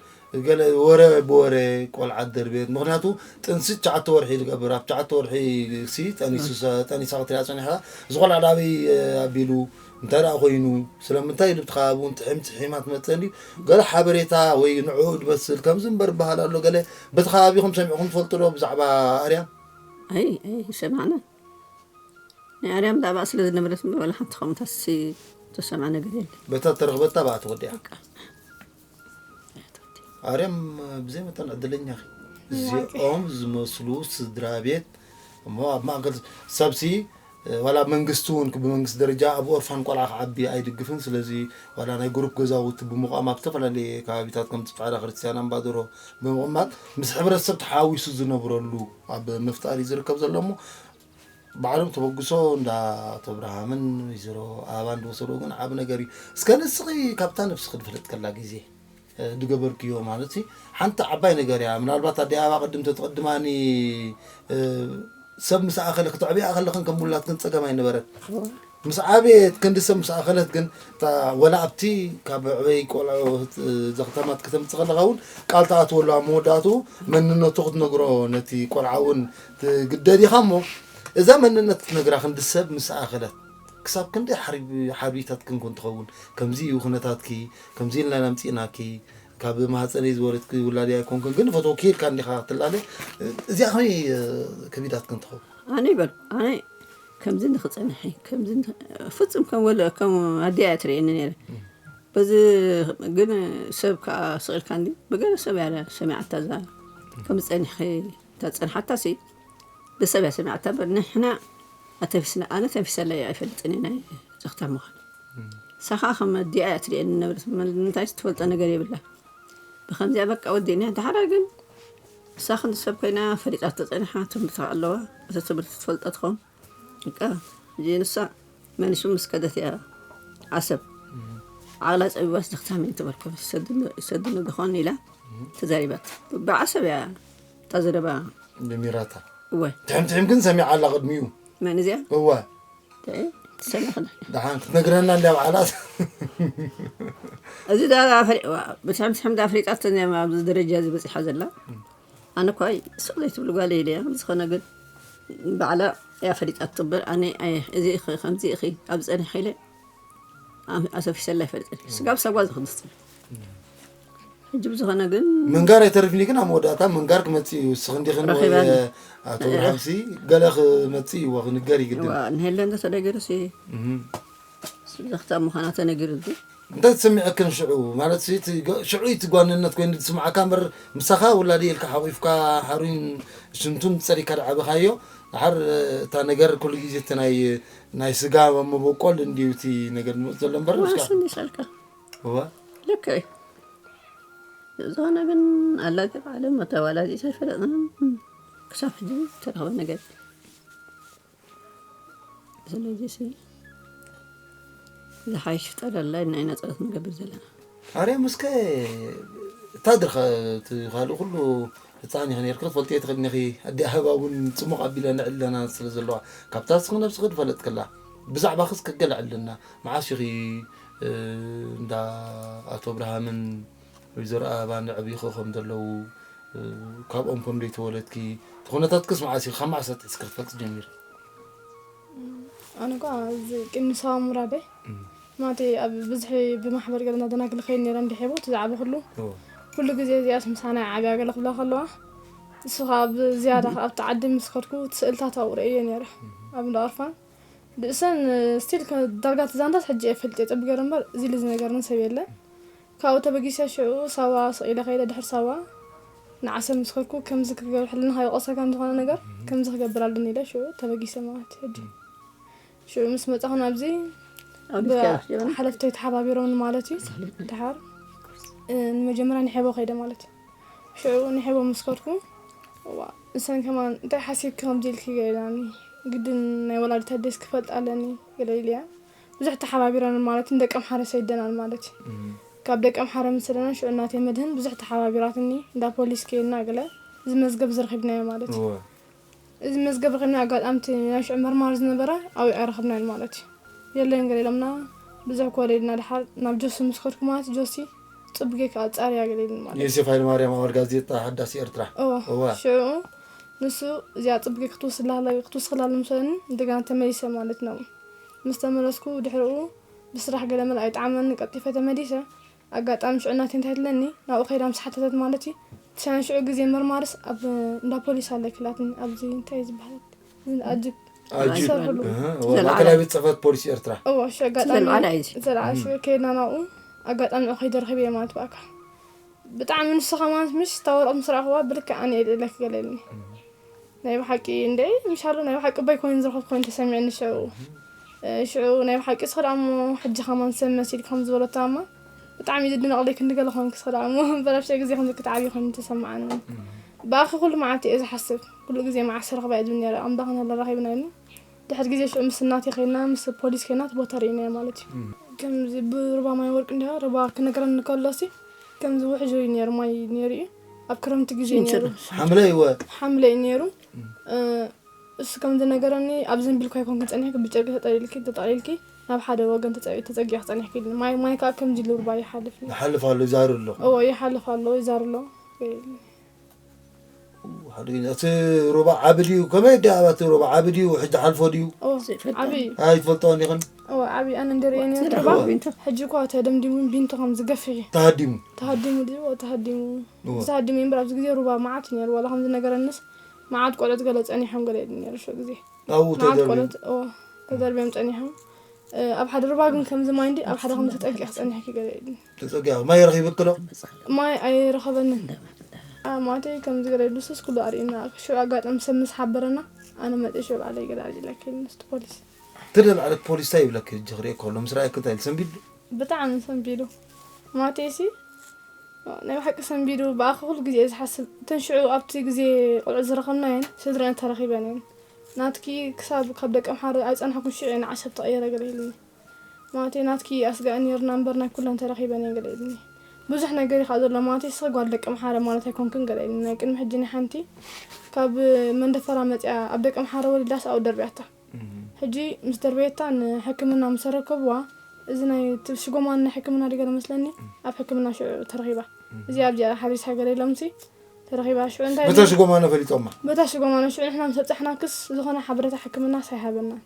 ገለ ወረ ብወረ ቆልዓ ደርቤት ምክንያቱ ጥንሲ ትሽዓተ ወርሒ ዝገብር ኣብ ትሽዓተ ወርሒ ሲ ጠኒሱ ጠኒሳ ክትሪኣ ፀኒሕካ እዚ ቆልዓ ዳበይ ኣቢሉ እንታይ ደኣ ኮይኑ ስለምንታይ ኢሉ ብቲ ከባቢ እውን ትሕም ትሒማ ትመፅእ እንድዩ ገለ ሓበሬታ ወይ ንዕኡ ዝመስል ከምዚ እምበር በሃል ኣሎ ገለ በቲ ከባቢኹም ሰሚዕኹም ትፈልጡ ዶ ብዛዕባ ኣርያም ኣይ ኣይ ሰማዕና ናይ ኣርያም ዳኣ ስለ ዝነበረት እምበር ወላ ሓንቲ ከምኡታት ሲ ተሰምዐ ነገር የለ በታ ተረኽበታ ብኣ ተወዲኣ ኣርያም ብዘይ መጠን ዕድለኛ ኺ እዚኦም ዝመስሉ ስድራ ቤት እሞ ኣብ ማእከል ሰብሲ ዋላ መንግስቲ እውን ብመንግስቲ ደረጃ ኣብ ኦርፋን ቆልዓ ክዓቢ ኣይድግፍን ስለዚ ዋላ ናይ ግሩፕ ገዛውቲ ብምቋም ኣብ ዝተፈላለየ ከባቢታት ከም ፃዕዳ ክርስትያን ኣምባደሮ ብምቕማጥ ምስ ሕብረተሰብ ተሓዊሱ ዝነብረሉ ኣብ ምፍጣር እዩ ዝርከብ ዘሎ እሞ ባዕሎም ተበግሶ እንዳ ኣቶ ኣብርሃምን ወይዘሮ ኣበባን ዝወሰድዎ ግን ዓቢ ነገር እዩ እስከ ንስኺ ካብታ ነብስኺ ዝፈለጥከላ ግዜ ዝገበርክዮ ማለት ሲ ሓንቲ ዓባይ ነገር እያ ምናልባት ኣዲ ኣበባ ቅድም ተትቕድማኒ ሰብ ምስ ኣኸለ ክትዕብያ ከለኽን ከም ውላድክን ፀገም ኣይነበረን ምስ ዓብየት ክንዲ ሰብ ምስ ኣኸለት ግን ወላ ኣብቲ ካብ ዕበይ ቆልዑ ዘኽተማት ከተምፅ ከለኻ እውን ቃል ተኣትወሉ ኣብ መወዳእቱ መንነቱ ክትነግሮ ነቲ ቆልዓ እውን ትግደድ ኢኻ እሞ እዛ መንነት ክትነግራ ክንዲ ሰብ ምስ ኣኸለት ክሳብ ክንደይ ሓርቢታትክን ኮን ትኸውን ከምዚ እዩ ኩነታትኪ ከምዚ ኢልና ኢና ምፂእናኪ ካብ ማህፀነይ ዝወለድኪ ውላደይ ኣይኮንክን ግን ፈተውኪ ኢልካ እንዲኻ ትላለ እዚኣ ከመይ ከቢዳትክን ትኸውን ኣነ ይበል ኣነ ከምዚ ንክፀንሐ ከምዚ ፍፁም ከም ወለ ከም ኣዲኣ ትርእየኒ ነረ በዚ ግን ሰብ ከዓ ስቕ ኢልካ እንዲ ብገለ ሰብ እያ ሰሚዓታ እዛ ከም ዝፀኒሕኺ እታ ዝፀንሓታ ሲ ብሰብ እያ ሰሚዓታ እምበር ንሕና ኣተንፊስና ኣነ ተንፊሰላ እየ ኣይፈልጥን እየ ናይ ዘኽታ ምዃን ንሳ ከዓ ከም ኣዲኣ እያ ትርእየኒ ነበረት ምንታይስ ትፈልጦ ነገር የብላ ብከምዚኣ በቃ ወዲእና ደሓራ ግን ንሳ ክንዲ ሰብ ኮይና ፈሊጣቶ ፀኒሓ ትምህርቲ ኣለዋ እቲ ትምህርቲ ትፈልጦ ትኸውን በቃ እዚ ንሳ መኒሱ ምስ ከደት እያ ዓሰብ ዓቕላ ፀቢባስ ደኽታም እየ ተበልከ ይሰድኒ ዶ ኾን ኢላ ተዛሪባት ብዓሰብ እያ እታ ዘረባ ጀሚራታ እወ ትሕም ትሕም ግን ሰሚዓ ኣላ ቅድሚኡ መን እዚኣ እወ ትሰሚዕና ደሓን ክትነግረና እንዳ በዓላት እዚ ዳ ብትሕም ትሕም ዳ ኣፍሊጣቶ ኣብዚ ደረጃ እዚ በፂሓ ዘላ ኣነ እኳ ስቕ ዘይትብሉ ጓል ኢለ እያ ብዝኾነ ግን ባዕላ እያ ፈሊጣቶ እምበር ኣነ እዚ ኢኺ ከምዚ ኢኺ ኣብ ዝፀንሕ ኢለ ኣሰፊሰላ ይፈልጥን ስጋብ ሰጓ ዝኽንስትን ሕጂ ብዝኾነ ግን ምንጋር ኣይተርፍኒ ግን ኣብ መወዳእታ ምንጋር ክመፅእ እዩ እስኺ እንዲኽን ወይ ረኺባኒ። ኣቶ ብርሃንሲ ገለ ክመፅእ እዩ ክንገር ይግድን ዋ፣ ንሄለን እንተተነገረ ሲ እህ። ስብዘኽታ ምዃና ተነጊሩ ዱ እንታይ ትስምዐክን ሽዑ ማለት ሲ እቲ ገ- ሽዑ እቲ ጓንነት ኮይኑ ዝስምዓካ እምበር ምሳኻ ውላዲ ኢልካ ሓቑፍካ ሓሩን ሽንቱን ፀሪካ ዝዓበኻዮ ድሓር እታ ነገር ኩሉ ግዜ እቲ ናይ ናይ ስጋ መበቆል እንድዩ እቲ ነገር ዝመፅ ዘሎ እምበር ምስካ ዋስን ይሰልካ እዋ ልክዕ እዩ ዝኾነ ግን ኣላገብ ዓለም መተዋላዚት ኣይፈለጥናን ክሳብ ሕጂ ዝተረኸበ ነገር ስለዚ ሲ ዝሓይሽ ፍጠረላ ኢልና ኢና ፀሎት ንገብር ዘለና ኣርያም እስከ እታ ድርኸ እቲ ካልእ ኩሉ ህፃን ኢኺ ነርኪ ክትፈልጥዮ ትኽእሊ ኢኺ ኣዲኣ ህባ እውን ፅሙቕ ኣቢለ ንዕለና ስለ ዘለዋ ካብታ እስኺ ነብስኺ ዝፈለጥክላ ብዛዕባኺ እስከ ገለ ዕልና መዓስ ኢኺ እንዳ ኣቶ ኣብርሃምን ወይዘሮ ኣበባን የዕብዩኺ ከም ዘለዉ ካብኦም ከም ዘይተወለድኪ እቲ ኩነታትክስ መዓስ ኢኺ ካብ መዓስ ኣትሒዝኪ ክትፈልጢ ጀሚርኪ ኣነ ኳ እዚ ቅንሳዊ ምራደይ ማለተይ ኣብ ብዝሒ ብማሕበር ገለ እናደናግል ከይድ ነይረ እንድሕቦ እቲ ዝዓበኹሉ ኩሉ ግዜ እዚኣስ ምሳና ዓብያ ገለ ክብላ ከለዋ ንሱ ከዓ ብዝያዳ ኣብቲ ዓዲ ምስ ከድኩ እቲ ስእልታት ኣብኡ ርእየ ነይረ ኣብ እንዳ ኦርፋን ብእሰን ስቲል ዳርጋ እቲ ዛንታት ሕጂ እየ ፈልጥ የፀቢ ገይረ እምበር እዚ ልዚ ነገርኒ ሰብ የለን ካብኡ ተበጊሰ ሽዑ ሳዋ ስቕ ኢለ ከይደ ድሕሪ ሳዋ ንዓሰብ ምስ ከድኩ ከምዚ ክትገብር ሕልናኻ ይወቕሰካ ንዝኾነ ነገር ከምዚ ክገብር ኣለኒ ኢለ ሽዑ ተበጊሰ ማለት እዩ ሕጂ ሽዑ ምስ መፃኹ ናብዚ ሓለፍተይ ተሓባቢሮምኒ ማለት እዩ ድሓር ንመጀመርያ ንሕቦ ከይደ ማለት እዩ ሽዑ ንሕቦ ምስ ከድኩ፣ እዋ፣ ንሰን ከማን እንታይ ሓሲብኪ ከምዚ ኢልኪ ገለ ኢላኒ። ግድን ናይ ወላዲት ኣደይስ ክፈልጥ ኣለኒ ገለ ኢለያ። ብዙሕ ተሓባቢረን ማለት ንደቂ ኣምሓረ ሰይደናን ማለት እዩ። ካብ ደቂ ኣምሓረ ምስ ሰደናን ሽዑ እናተይ መድህን ብዙሕ ተሓባቢራትኒ። እንዳ ፖሊስ ከይድና ገለ እዚ መዝገብ ዝረኺብናዮ ማለት እዩ። እዚ መዝገብ ረኺብና ኣጋጣሚ እቲ ናይ ሽዑ መርማሪ ዝነበረ ኣብኡ ኣይረኸብናዮን ማለት እዩ። የለን ገለ ኢሎምና። ብዙሕ ኮለ ኢልና ድሓር ናብ ጆሲ ምስ ከድኩ ማለት ጆሲ ጽቡቅ ጌርካ ኣጻርያ ገለ ኢሉኒ ማለት እዩ። ዮሴፍ ሃይለማርያም ኣባል ጋዜጣ ሓዳስ ኤርትራ። እወ፣ እወ። ሽዑ ንሱ እዚኣ ጽቡቅ ጌርካ ክትውስላ ክትውስኽላ ምስ በለኒ እንደገና ተመሊሰ ማለት ነው። ምስ ተመለስኩ ድሕሪኡ ብስራሕ ገለ መል ኣይጠዓመኒ ቀልጢፈ ተመሊሰ። ኣጋጣሚ ሽዑ እናተይ እንታይ ትለኒ ናብኡ ከይዳ ምስ ሓተተት ማለት እዩ። ትሻን ሽዑ ግዜ መርማርስ ኣብ እንዳ ፖሊስ ኣለኪላትኒ ኣብዚ እንታይ እዩ ዝበሃል እዚ ኣጅብ ኣጅብ። ዝሰርሕሉ። እህ፣ እወ፣ ዘለዓለ። ማእከላይ ቤት ጽሕፈት ፖሊስ ኤርትራ። እወ፣ ሽዑ ኣጋጣሚ ዘለዓለ እዩ እዚ። ዘለዓለ ሽዑ ከይድና ናብኡ ኣጋጣሚ ንዑ ከይደ ረኺበ ማለት ብኣካል። ብጣዕሚ ንሱ ከማን ምሽ እታ ወረቐት ምስ ረኣኽዋ ብልክዕ ኣነ እየ ልእለኪ ገለ ኢሉኒ። ናይ ብሓቂ እንደ ምሻሉ ናይ ብሓቂ ባይ ኮይኑ ዝረኸብኩ ኮይኑ ተሰሚዕኒ ሽዑ። እ፣ ሽዑ ናይ ብሓቂ እስኺ ደኣ እሞ ሕጂ ከማን ሰብ መሲልኪ ከም ዝበለቶ ኣማ ብጣዕሚ እዩ ዝድነቕለይ ክንዲ ገለ ኮንኪ እስኺ ደኣ እሞ እምበር ኣብ ሽዑ ግዜ ከምዚ ክትዓብዪ ኮይኑ ተሰማዓኒ። ብኣኺ ኩሉ መዓልቲ እየ ዝሓስብ። ኩሉ ግዜ መዓስ ረኽባ እየ ዝብል ነይረ። ኣምላኽ እንሃለ ረኺብና ኢሉኒ። ድሕሪ ግዜ ሽዑ ምስ እናቴ ከይድና ምስ ፖሊስ ከይድና እቲ ቦታ ርኢናዮ ማለት እዩ። ከምዚ ብሩባ ማይ ወርቂ እንዲኻ ሩባ ክነግረኒ ከሎሲ ከምዚ ውሕጅ እዩ ነይሩ፣ ማይ ነይሩ እዩ። ኣብ ክረምቲ ግዜ ነይሩ። ሽንትሩ። ሓምለ ይወ። ሓምለ እዩ ነይሩ። እ፣ እሱ ከም ዝነገረኒ ኣብ ዘንቢል እኳ ኣይኮንክን ጸኒሕኪ፣ ብጨርቂ ተጠሊልኪ፣ ተጠቕሊልኪ ናብ ሓደ ወገን ተጸ-፣ ተጸጊዕኪ ጸኒሕኪ ኢሉኒ። ማይ፣ ማይ ከኣ ከምዚ ኢሉ ሩባ ይሓልፍ ነይሩ። ይሓልፍ ኣሎ፣ ይዛሩ ኣሎ። እወ፣ ይሓልፍ ኣሎ፣ ይዛሩ ኣሎ። ሓደገኛ። እቲ ሩባ ዓቢ ድዩ? ከመይ ድኣ እቲ ሩባ ዓቢ ድዩ? ሕጂ ሓልፎ ድዩ? እወ፣ ዘይፈልጥ። ዓቢ እዩ። ኣይትፈልጦ እንዲኽን? እወ፣ ዓቢ ኣነ እንደርእየ ነይሩ ሩባ። ሕጂ እኳ ተደምዲሙ ቢንቶ ከም ዝገፍሕ እዩ። ተሃዲሙ። ተሃዲሙ ድዩ? እወ፣ ተሃዲሙ። እወ። ዝተሃዲሙ እዩ እምበር ኣብዚ ግዜ ሩባ መዓት እዩ ነይሩ። ዋላ ከም ዝነገረንስ መዓት ቆልዑት ገለ ጸኒሖም ገለ ኢሉ ነይሩ ሽዑ ግዜ። ኣብኡ መዓት ተደርብዮም። ቆልዑት፣ እወ፣ ተደርብዮም ጸኒሖም። እ፣ ኣብ ሓደ ሩባ ግን ከምዚ ማይ እንዲ ኣብ ሓደ ከም ተጠቂዕ ክጸንሕ ክገለ ኢሉ። ተጸጊዓ ማይ ረኺብክሎ? ማይ ኣይረኸበንን። ኣ፣ ማለተይ ከምዚ ገለ ኢሉ ሱስ ኩሉ ኣርእዩና። ሽዑ ኣጋጣሚ ሰብ ምስ ሓበረና ኣነ መጤ ሽዑ ባዕለይ ገለ ኣርእዩለኪ ምስ ፖሊስ። ትደል ዓለት ፖሊስ እንታይ ይብለኪ? ሕጂ ክርእየኪ ከሎ ምስ ረኣየኪ እንታይ ኢሉ ሰንቢዱ? ብጣዕሚ ሰንቢዱ። ማለተይሲ ናይ ብሓቂ ሰንቢዱ። ብኣኺ ኩሉ ግዜ እየ ዝሓስብ። እተን ሽዑ ኣብቲ ግዜ ቆልዑ ዝረኸብናየን ስድረአን ተረኺበን እየን። ናትኪ ክሳብ ካብ ደቂ ኣምሓሩ ኣይጸናሕኩን ሽዑ እየ ንዓሰብ ተቐየረ ገለ ኢሉኒ። ማለተይ ናትኪ ኣስጋእን ነይርና እምበር ናይ ኩለን ተረኺበን እየን ገለ ኢሉኒ። ብዙሕ ነገር እዩ ከዓ ዘሎ ማለተይ እስኺ ጓል ደቂ ኣምሓረ ማለት ኣይኮንክን ገለ ኢሉኒ። ናይ ቅድሚ ሕጂ ናይ ሓንቲ ካብ መንደፈራ መጺኣ ኣብ ደቂ ኣምሓረ ወሊዳስ ኣብኡ ደርብያታ። ሕጂ ምስ ደርበየታ ንሕክምና ምስ ኣረከብዋ፣ እዚ ናይ እቲ ሽጎማን ናይ ሕክምና ድዩ ገለ መስለኒ፣ ኣብ ሕክምና ሽዑ ተረኺባ። እዚ ኣብዚኣ ሓቢርስ ሃገር የሎምሲ፣ ተረኺባ ሽዑ እንታይ በታ ኢሉ? ሽጎማኖ ፈሊጦማ። በታ ሽጎማኖ ሽዑ ንሕና ምስ ኣብጻሕናክስ ዝኾነ ሓበሬታ ሕክምናስ ኣይሃበናን።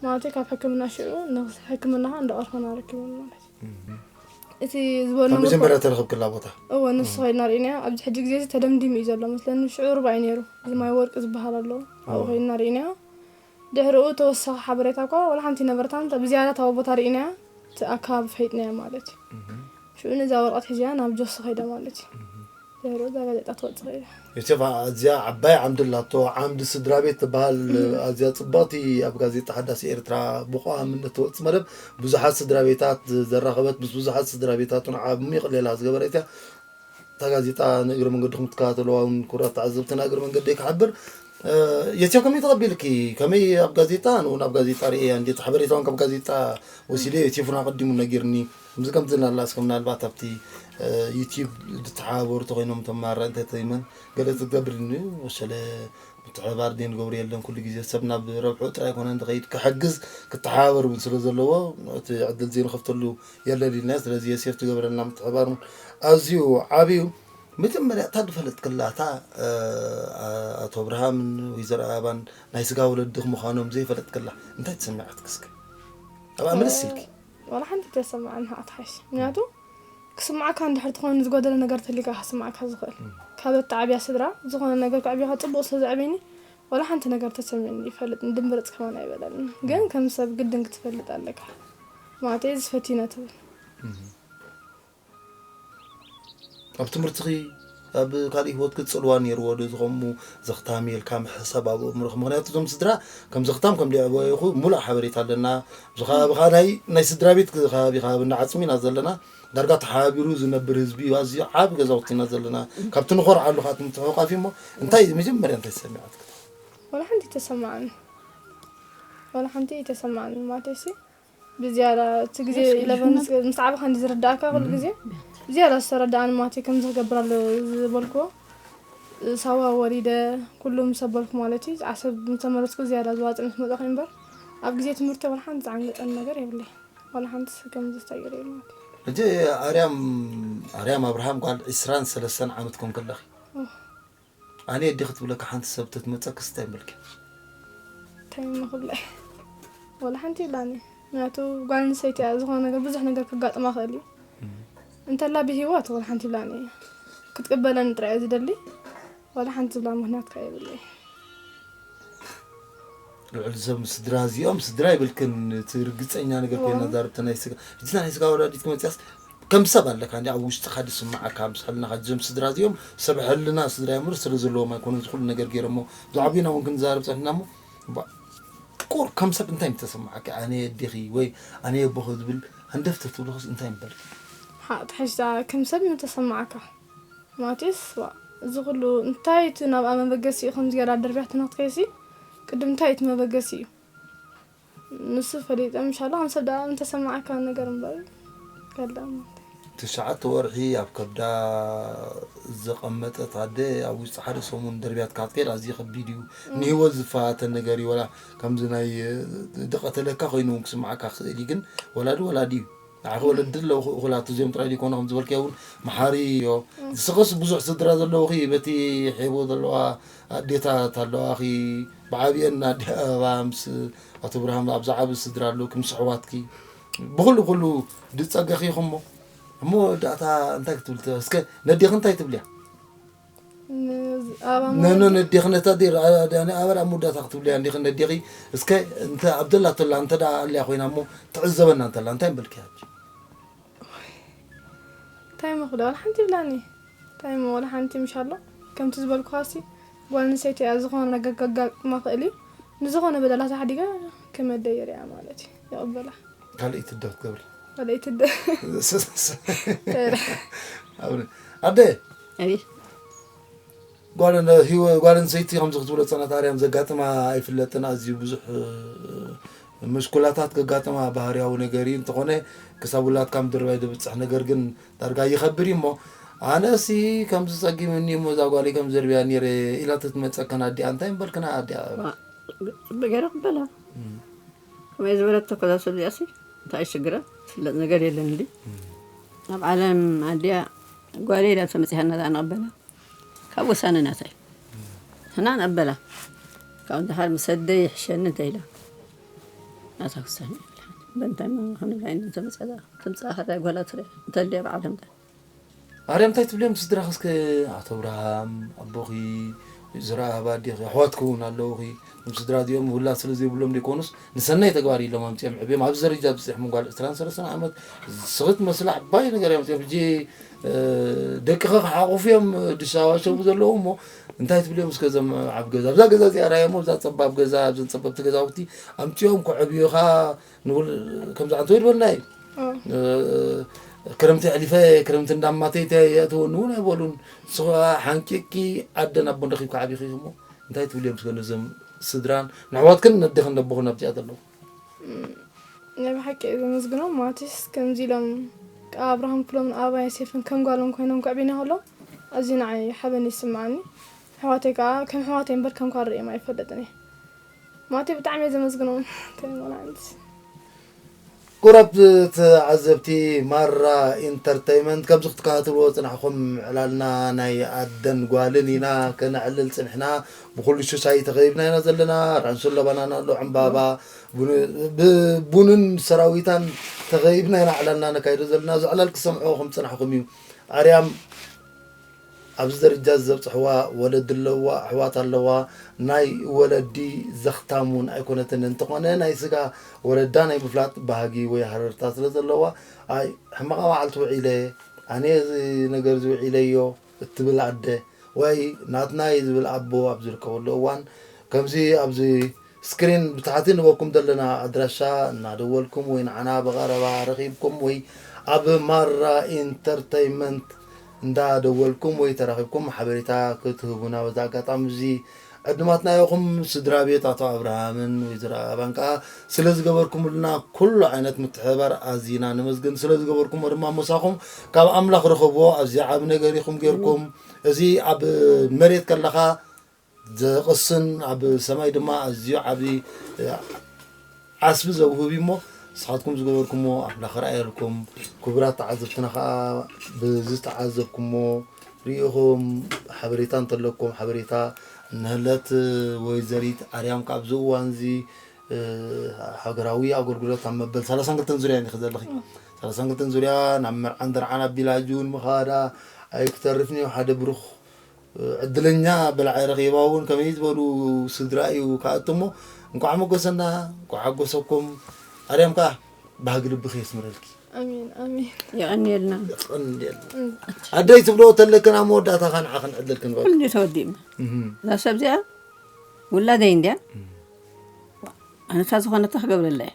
ማለተይ ካብ ሕክምና ሽዑ ንሕክምና ከኣ እንዳቐርፈና ረኪቦም ማለት እዩ። እቲ ዝበልናዮ ካብ መጀመርያ ተረኸብክላ ቦታ? እወ፣ ንሱ ከይድና ርኢናዮ። ኣብዚ ሕጂ ግዜ እዚ ተደምዲሙ እዩ ዘሎ መስለኒ። ሽዑ ሩባ እዩ ነይሩ። እዚ ማይ ወርቂ ዝበሃል ኣሎ። ኣብኡ እወ። ከይድና ርኢናዮ። ድሕሪኡ ተወሳኺ ሓበሬታ እኳ ዋላ ሓንቲ ነበረታን ብዝያዳ እታ ቦታ ርኢናያ፣ እቲ ኣከባቢ ፈይጥናዮ ማለት እዩ። ሽዑ ነዛ ወረቐት ሒዝያ ናብ ጆሲ ከይዳ ማለት እዩ። ድሕሪኡ እዛ ጋዜጣ ትወጽእ ከይዳ። ዮሴፍ፣ ኣዝያ ዓባይ ዓምዲ ኣላቶ፣ ዓምዲ ስድራ ቤት ትበሃል። ኣዝያ ጽብቕቲ፣ ኣብ ጋዜጣ ሓዳስ ኤርትራ ብቐዋምነት ትወጽእ መደብ፣ ብዙሓት ስድራ ቤታት ዘራኸበት፣ ምስ ብዙሓት ስድራ ቤታት እውን ዓሚቕ ሌላ ዝገበረት እያ። እታ ጋዜጣ ንእግረ መንገድኹም ትከታተልዋ እውን ክቡራት ተዓዘብትና እግረ መንገደይ ክሓብር። እ፣ የትዮ ከመይ ተቐቢልኪ? ከመይ ኣብ ጋዜጣ? ንእውን ኣብ ጋዜጣ ርእየ፣ እንዴት ሓበሬታውን ካብ ጋዜጣ ወሲደ፣ የትዮ ፍና ኣቐዲሙ ነጊርኒ። ከምዚ ከምዚ እናላ እስከ ምናልባት ኣብቲ፣ እ፣ ዩቲዩብ ዝተሓባበሩ ተኾይኖም እቶም ማራ እንተተይመን ገለ ትገብርኒ ወሸለ ምትሕብባር ደይ ንገብሩ የለን። ኩሉ ግዜ ሰብ ናብ ረብሑ ጥራይ ኮነ እንተኸይድ ክሕግዝ ክተሓባበር እውን ስለ ዘለዎ እቲ ዕድል ዘይንኸፍተሉ የለን ኢልና። ስለዚ የሴፍ ትገብረልና ምትሕብባር እውን ኣዝዩ ዓብዩ። መጀመርያ እታ ዝፈለጥክላ እታ፣ እ፣ ኣቶ ኣብርሃምን ወይዘሮ ኣበባን ናይ ስጋ ወለድኽ ምዃኖም ዘይፈለጥክላ እንታይ ተሰሚዓትኪ እስከ? ኣብኣ ምልስ ኢልኪ። ዋላ ሓንቲ ተሰማዓኒ ንዓኣ ትሓይሽ። ምክንያቱ ክስምዓካ እንድሕር ትኾን ዝጎደለ ነገር ተሊካ ክስምዓካ ዝኽእል። እም። ካብ እተዓብያ ስድራ ዝኾነ ነገር ከዕብዮኻ ጽቡቕ ስለ ዘዕበየኒ ዋላ ሓንቲ ነገር ተሰሚዕኒ ይፈልጥ፣ ድምብርጽ ከማን ኣይበለንን። ግን ከም ሰብ ግድን ክትፈልጥ ኣለካ። ማለተይ እዚ ፈቲነ ትብል። እም። ኣብ ትምህርትኺ፣ ኣብ ካልእ ህይወት ክትጽልዋ ነይርዎ ዶ ዝኸምኡ ዘኽታም ኢልካ ምሕሳብ ኣብ ኣእምሮኽ? ምኽንያቱ እዞም ስድራ ከም ዘኽታም ከም ሊዕበ ኢኹ ሙሉእ ሓበሬታ ኣለና። እዚ ከባቢኻ ናይ፣ ናይ ስድራ ቤት ከባቢ ከባቢ እንዳ ዓጽሚ ኢና ዘለና። ዳርጋ ተሓባቢሩ ዝነብር ህዝቢ እዩ። ኣዝዩ ዓቢ ገዛውቲ ኢና ዘለና። ካብቲ ንኾርዓሉ ከዓ እቲ ምትሕቑቓፍ እዩ እሞ፣ እንታይ መጀመርያ እንታይ ተሰሚዓትካ? ዋላ ሓንቲ ተሰማዓኒ። ዋላ ሓንቲ ተሰማዓኒ። ማለተይሲ ብዝያዳ እቲ ግዜ ኢለቨን ምስ ዓበኻ እንዲ ዝርዳእካ ኩሉ ግዜ ብዝያዳ ዝተረዳኣኒ ማለተይ ከምዚ ክገብር ኣለዎ ዝበልክዎ ሳዋ ወሪደ ኩሉ ምስ ኣበልኩ ማለት እዩ። ዓሰብ ምስ ተመለስኩ ዝያዳ ዝዋፅእ ምስ መፀኹ እምበር ኣብ ግዜ ትምህርቲ ዋላ ሓንቲ ዝዓንገጠኒ ነገር የብለይ። ዋላ ሓንቲ ከምዚ ዝተቀየረ ማለት እዩ። ሕጂ ኣርያም ኣርያም ኣብርሃም ጓል ዕስራን ሰለስተን ዓመት ኮንክ ኣለኺ። ኣነ ኣዴኺ ትብለካ ሓንቲ ሰብ ተትመፀክስ እንታይ ምበልኪ? እንታይ እሞ ክብላ እየ? ዋላ ሓንቲ ይብላኒ። ምክንያቱ ጓል ኣንስተይቲ እያ፣ ዝኾነ ነገር ብዙሕ ነገር ከጋጥማ ይኽእል እዩ። እንተላ ብሂወት ዋላ ሓንቲ ይብላኒ። ክትቅበለኒ ጥራይ እየ ዝደሊ። ዋላ ሓንቲ ዝብላ ምኽንያት ከ የብለይ። ልዑል ሰብ ስድራ እዚኦም ስድራ ይብልክን፣ እቲ ርግፀኛ ነገር ኮይና ዛርብተ ናይ ስጋ፣ እቲ ናይ ስጋ ወላዲት ክመፅያስ ከም ሰብ ኣለካ እንዲ ኣብ ውሽጥኻ ዝስምዓካ ምስ ሕልናኻ። እዞም ስድራ እዚኦም ሰብ ሕልና ስድራ እዮም ስለ ዘለዎም ኣይኮኑን እዚ ኩሉ ነገር ገይሮሞ። ዝዓብዩና እውን ክንዛረብ ፀኒሕና እሞ ባ- ቁር ከም ሰብ እንታይ ምተሰማዓካ? ኣነ ኣዴኺ ወይ ኣነ ኣቦኺ ዝብል ሃንደፍተፍ ትብልኽስ እንታይ ምበልኪ? ሓጥሕሽታ ከም ሰብ ምተሰማዓካ ማቴስ ዋ፣ እዚ ኩሉ እንታይ እቲ ናብኣ መበገሲኡ ከምዚ ገይራ ደርብያትና ክትከይሲ ቅድም እንታይ እቲ መበገሲኡ ንሱ ፈሊጠ ምሻሎ ከም ሰብ ደኣ እንተሰማዓካ ነገር እምበር ከላ ማለት እዩ። ትሽዓተ ወርሒ ኣብ ከብዳ ዘቐመጠት ኣደ ኣብ ውሽጢ ሓደ ሰሙን ደርብያትካ ክትከይድ ኣዝዩ ከቢድ እዩ። ንህይወት ዝፈታተን ነገር እዩ። ወላ ከምዚ ናይ ድቐተለካ ኮይኑ እውን ክስምዓካ ክኽእል እዩ። ግን ወላዲ ወላዲ እዩ። ንዓኺ ወለዲ ኣለውኺ እኹላት እዚኦም ጥራይ ዘይኮኑ ከም ዝበልክዮ እውን መሓሪ እዮ። ዝስኸስ ብዙሕ ስድራ ዘለውኺ በቲ ሒቦ ዘለዋ ኣዴታት ኣለዋኺ። ብዓብየን ኣዲ ኣበባ ምስ ኣቶ ብርሃን ኣብዚ ዓቢ ስድራ ኣለውኪ ምስ ኣሕዋትኪ ብኹሉ ኩሉ ድጸገኺ ኢኹሞ። እሞ ዳእታ እንታይ ክትብል ተ- እስከ ነዴኺ እንታይ ትብልያ? ነኖ ነዴኺ ነታ ዴር ኣበል ኣብ መወዳእታ ክትብልያ እንዲኺ ነዴኺ እስከ እንተ ኣብ ደላቶላ እንተ ደኣ ኣልያ ኮይና እሞ ትዕዘበና እንተላ እንታይ ምበልክያ? እንታይ እሞ ክዳ ዋላ ሓንቲ ይብላኒ እንታይ እሞ ዋላ ሓንቲ ምሻሎ ከምቲ ዝበልኩኻሲ ጓል ኣንስተይቲ እያ ዝኾነ ነገር ከጋጥማ ክእል እዩ ንዝኾነ በደላት ኣሕዲጋ ከመደየር እያ ማለት እዩ ይቕበላ ካልእ ትደፍ ገብሪ ካልእ ትደ ኣደ ኣቤት ጓል ኣንሰይቲ ከምዚ ክትብሎ ዝፀነት ኣርያም ዘጋጥማ ኣይፍለጥን ኣዝዩ ብዙሕ ምሽኩላታት ከጋጥማ ባህርያዊ ነገር እዩ እንተኾነ ክሳብ ውላድካ ምድርባይ ዘብፅሕ ነገር ግን ዳርጋ ይኸብድ እዩ እሞ ኣነሲ ከምዚ ፀጊምኒ እሞ እዛ ጓለይ ከም ዘርብያ ነይረ ኢላ ተትመፀከን ኣዲኣ እንታይ ምበልክና ኣዲኣ ፅቡቅ ገይረ ክበላ ከመይ ዝበለት ተኮዛ ሰብ እዚኣሲ እንታይ ሽግረ ዝፍለጥ ነገር የለን እንዲ ኣብ ዓለም ኣዲኣ ጓለይ ኢላ ተመፅያ ናታ ንቕበላ ካብ ውሳነ ናታ እዩ ንሕና ንቕበላ ካብ እንድሓር ምስ ኣደይ ይሕሸኒ እንተ ኢላ ናታ ውሳነ የብላን በእንታይ ሞ ክንብላ ኢና ተመፅያ ትምፅኣ ከላ ጓላ ትሪኣ እንተልያ ብዓለም ኣርያም እንታይ ትብልዮም ስድራኽ እስከ ኣቶ ኣብርሃም ኣቦኺ ዝረኣባ ኣዴኺ ኣሕዋትኪ እውን ኣለውኺ እም ስድራ እዚኦም ውላድ ስለ ዘይብሎም ዘይኮኑስ ንሰናይ ተግባር ኢሎም ኣምፅኦም ዕብዮም ኣብዚ ደረጃ ብፅሕም ጓል ዕስራን ሰለስተን ዓመት ስኽት መስላ ዓባይ ነገር እዮም ኣምፅኦም ሕጂ ደቅኸ ክሓቑፉ እዮም ድሻዋሸቡ ዘለዉ እሞ እንታይ ትብልዮም እስከ ዘም ዓብ ገዛ ኣብዛ ገዛ እዚኣ ራየሞ ኣብዛ ፀባብ ገዛ ኣብዘን ፀበብቲ ገዛውቲ ኣምፅኦም ክዕብዩኻ ንብል ከምዚ ዓንተ ወይ ዝበልና እዩ ክረምቲ ኣሕሊፈ ክረምቲ እንዳማተይተ የእትወኒ እውን ኣይበሉን ንስኹ ሓንቂቅኪ ኣደን ኣቦን ረኪብካ ዓቢኺ እሞ እንታይ ትብልዮም ስለ ነዞም ስድራን ንኣሕዋትክን ነደኽን ነቦኽን ኣብዚኣ ዘለዉ ናይ ብሓቂ እየ ዘመስግኖም ማለትስ ከምዚ ኢሎም ኣብርሃም ክፍሎም ኣበባን ዮሴፍን ከም ጓሎም ኮይኖም ከዕብዩና ከለዉ ኣዝዩ ንዓይ ሓበን ይስምዓኒ ኣሕዋተይ ከዓ ከም ኣሕዋተይ እምበር ከም ኳርኦም ኣይፈልጥን እየ ማለተይ ብጣዕሚ እየ ዘመስግኖም ከይሞላዕንስ ክቡራት ተዓዘብቲ ማራ ኢንተርተይመንት ከምዚ ክትከታተልዎ ዝፀናሕኹም ዕላልና ናይ ኣደን ጓልን ኢና ከነዕልል ፅንሕና ብኩሉ ሹሻይ ተኸቢብና ኢና ዘለና ራንሱን ለባናን ኣሎ ዕምባባ ብቡንን ሰራዊታን ተኸቢብና ኢና ዕላልና ነካይዶ ዘለና እዚ ዕላል ክሰምዕዎ ከም ዝፀናሕኹም እዩ ኣርያም ኣብዚ ደረጃ እዚ ዘብፅሕዋ ወለዲ ኣለዋ፣ ኣሕዋት ኣለዋ፣ ናይ ወለዲ ዘኽታም እውን ኣይኮነትን። እንተኾነ ናይ ስጋ ወለዳ ናይ ምፍላጥ ባህጊ ወይ ሃረርታ ስለ ዘለዋ፣ ኣይ ሕማቓ መዓልቲ ውዒለ፣ ኣነ እዚ ነገር እዚ ውዒለዮ፣ እትብል ኣደ ወይ ናትና እዩ ዝብል ኣቦ ኣብ ዝርከበሉ እዋን፣ ከምዚ ኣብዚ ስክሪን ብታሕቲ ንበኩም ዘለና ኣድራሻ እናደወልኩም ወይ ንዓና ብቐረባ ረኺብኩም ወይ ኣብ ማራ ኢንተርተይመንት እንዳደወልኩም ወይ ተራኺብኩም ሓበሬታ ክትህቡና በዚ ኣጋጣሚ እዚ ዕድማትና ኢኹም። ስድራ ቤት ኣቶ ኣብርሃምን ወይዘሮ ኣበባን ከዓ ስለ ዝገበርኩምልና ኩሉ ዓይነት ምትሕብባር ኣዚና ነመስግን። ስለ ዝገበርኩሞ ድማ ምሳኹም ካብ ኣምላኽ ርኸብዎ። ኣዝዩ ዓቢ ነገር ኢኹም ጌርኩም። እዚ ኣብ መሬት ከለኻ ዘቕስን ኣብ ሰማይ ድማ ኣዝዩ ዓቢ ዓስቢ ዘውህብ እዩ እሞ ንስኻትኩም ዝገበርኩሞ ኣምላኽ ርኣየልኩም። ክቡራት ተዓዘብትና ከዓ ብዝተዓዘብኩሞ ርኢኹም ሓበሬታ እንተለኩም ሓበሬታ ንህለት ወይዘሪት ኣርያም ካብ እዚ እዋን እዚ ሃገራዊ ኣገልግሎት ኣብ መበል ሰላሳን ክልተን ዙርያ ኢኺ ዘለኺ። ሰላሳን ክልተን ዙርያ ናብ መርዓን ደርዓን ኣቢላ ሕጂ እውን ምኻዳ ኣይክተርፍን እዩ። ሓደ ብሩኽ ዕድለኛ በላዓይ ረኺባ እውን ከመይ ዝበሉ ስድራ እዩ ክኣቱ እሞ እንኳዕ መጎሰና፣ እንኳዕ ሓጎሰኩም። ኣርያም ከዓ ባህጊ ልብኺ የስምረልኪ። ኣሜን ኣሜን። የቐንየልና። የቐንየልና። ኣደይ ትብሎ ተለክን ኣብ መወዳእታ ከ ንዓኽን ዕድል ክንበል። ኩሉ ተወዲእና። እዛ ሰብ እዚኣ ውላደይ እንድያ። ኣነታ ዝኾነታ ክገብረላ እየ።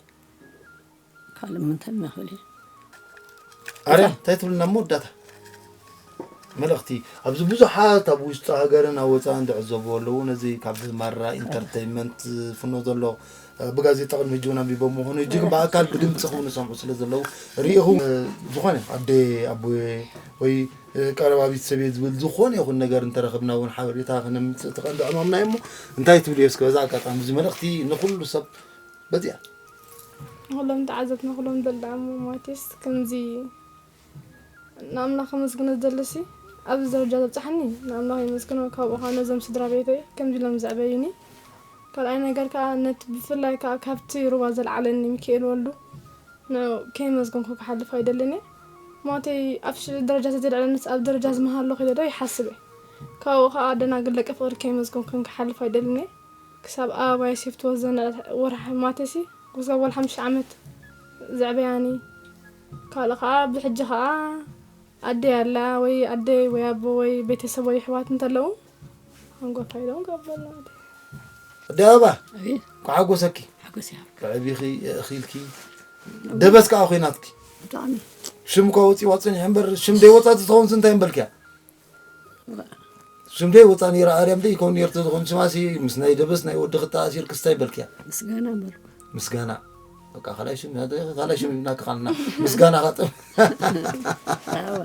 ካልእ ምንታይ መኽእል እዩ። ኣርያም እንታይ ትብልና መወዳእታ መልእኽቲ ኣብዚ ብዙሓት ኣብ ውሽጢ ሃገርን ኣብ ወፃእን ዝዕዘቡ ኣለዉ። ነዚ ካብ ማራ ኢንተርተይንመንት ዝፍኖ ዘሎ ብጋዜጣ ቅድሚ ሕጂ እውን ኣንቢቦም ምኾኑ ሕጂ ግን ብኣካል ብድምፂ ክው ንሰምዑ ስለ ዘለዉ ርኢኹም ዝኾነ ኣደ ኣቦ ወይ ቀረባ ቤተሰብ ዝብል ዝኾነ ይኹን ነገር እንተረኽብና እውን ሓበሬታ ክነምፅእ ትቐንዲ ዕማምና እሞ እንታይ ትብሉ እስከ በዛ ኣጋጣሚ እዚ መልእኽቲ ንኩሉ ሰብ በዚኣ ንኹሎም ተዓዘብቲ ንኹሎም ደልዳሞ ማቴስ ከምዚ ንኣምላኽ ከመስግኖ ዝደልሲ ኣብዚ ደረጃ ዘብፅሓኒ ንኣምላኽ የመስግኖ። ካብኡ ከዓ ነዞም ስድራ ቤተይ ከምዚ ኢሎም ዘዕበዩኒ። ካልኣይ ነገር ከዓ ነቲ ብፍላይ ከዓ ካብቲ ሩባ ዘልዓለኒ ሚካኤል ወልዱ ንዑ ከየመስገንኩ ክሓልፍ ኣይደልን እየ። ሞተይ ኣብ ሽዑ ደረጃ ተዘይልዕለንስ ኣብ ደረጃ ዝመሃለኹ ኢለ ዶ ይሓስብ እየ። ካብኡ ከዓ ደናግል ደቂ ፍቕሪ ከየመስገንኩ ክሓልፍ ኣይደልን እየ። ክሳብ ኣባይ ሴፍ ትወዘን ወርሒ ማተሲ ክሳብ ወላ ሓሙሽተ ዓመት ዘዕበያኒ ካልእ ከዓ ብሕጂ ከዓ ኣደይ ኣላ ወይ ኣደይ ወይ ኣቦ ወይ ቤተሰብ ወይ ኣሕዋት እንተለዉ ሓንጎፋይ ኢሎም ከበልና ኣደይ ኣበባ እንኳዕ ሓጎሰኪ። ሓጎስ እያ። ተዕቢኺ የእኺልኪ ደበስ ከዓ ኮይናትኪ። ብጣዕሚ ሽም እኳ ወፂዋ ፀኒሑ እምበር ሽም ደይወፃ ትኸውን እንታይ እምበልክያ? ሽም ደይወፃ ነይራ ኣርያም ደይከውን ነይሩ ተዝኾን ሽማሲ ምስ ናይ ደበስ ናይ ወዲ ክተኣሲር ክስታይ በልክያ? ምስጋና በልኩ። ምስጋና በቃ ካልኣይ ሽም ካልኣይ ሽም ኢልና ክኻልና ምስጋና ካጥም ኣዋ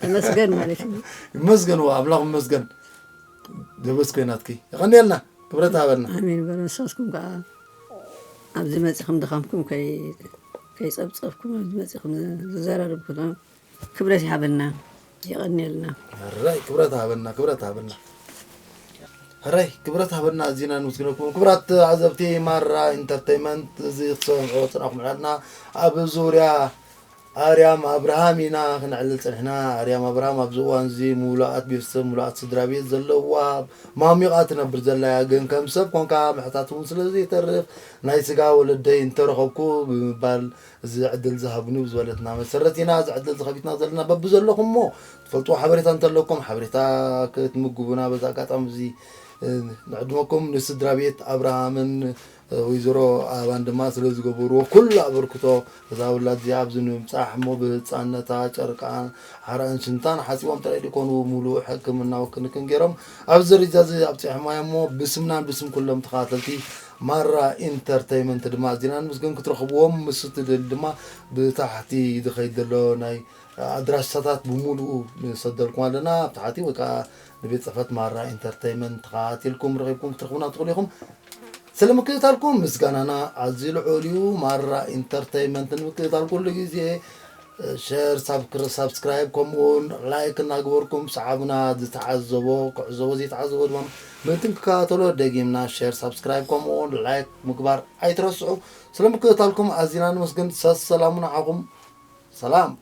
ተመስገን ማለት እዩ። ይመስገን ዋ ኣምላኽ ይመስገን። ደበስ ኮይናትኪ የቐንየልና ክብረት ሃበልና። ኣሜን በሉ። ንሳትኩም ከዓ ኣብዚ መፂኹም ድኻምኩም ከይ- ከይፀብፀብኩም ኣብዚ መፂኹም ዝዘራረብኩም ክብረት ይሃበልና። የቐንየልና። ሕራይ ክብረት ሃበና ክብረት ሃበና ሕራይ ክብረት ሃበና። ኣዚና ንመስግነኩም ክብራት ዓዘብቲ ማራ ኢንተርተይመንት እዚ ክትሰምዑ ፅናኹም ዕላልና ኣብ ዙርያ ኣርያም ኣብርሃም ኢና ክነዕልል ፀኒሕና። ኣርያም ኣብርሃም ኣብዚ እዋን እዚ ሙሉኣት ቤተሰብ ሙሉኣት ስድራ ቤት ዘለዋ ማሚቓ ትነብር ዘላ እያ። ግን ከም ሰብ ኮንካ ምሕታት እውን ስለ ዘይተርፍ ናይ ስጋ ወለደይ እንተረኸብኩ ብምባል እዚ ዕድል ዝሃቡኒ ብዝበለትና መሰረት ኢና እዚ ዕድል ዝኸፊትና ዘለና። በብዘለኹም እሞ ትፈልጥዎ ሓበሬታ እንተለኩም ሓበሬታ ክትምግቡና በዚ ኣጋጣሚ እዚ ንዕድመኩም ንስድራ ቤት ኣብርሃምን ወይዘሮ ኣበባን ድማ ስለ ዝገበርዎ ኩሉ ኣበርክቶ እዛ ውላድ እዚኣ ኣብዚ ንምብፃሕ እሞ ብህፃንነታ ጨርቃን ሓራእን ሽንታን ሓፂቦም ጥራይ ዘይኮኑ ሙሉእ ሕክምናዊ ክንክን ገይሮም ኣብዚ ደረጃ እዚ ኣብፂሖማ እዮም እሞ ብስምናን ብስም ኩሎም ተኸታተልቲ ማራ ኢንተርተይመንት ድማ ኣዚና ንምስግን ክትረኽብዎም ምስ እትደልዩ ድማ ብታሕቲ ዝኸይድ ዘሎ ናይ ኣድራሻታት ብሙሉኡ ንሰደልኩም ኣለና ኣብ ታሕቲ ወይ ከዓ ንቤት ፅሕፈት ማራ ኢንተርተይመንት ተኸታቲልኩም ረኺብኩም ክትረኽቡና ትኽእሉ ኢኹም። ስለ ምክትታልኩም ምስጋናና ኣዝዩ ልዑል እዩ። ማራ ኢንተርተይመንት ንምክትታል ኩሉ ግዜ ሸር ሳብስክራይብ ከምኡውን ላይክ እናግበርኩም ሰሓቡና። ዝተዓዘቦ ክዕዘቦ ዘይተዓዘቦ ድማ ምእንትን ክከታተሎ ደጊምና ሸር ሳብስክራይብ ከምኡውን ላይክ ምግባር ኣይትረስዑ። ስለ ምክትታልኩም ኣዚና ንመስግን። ሰሰላሙ ንዓኹም። ሰላም።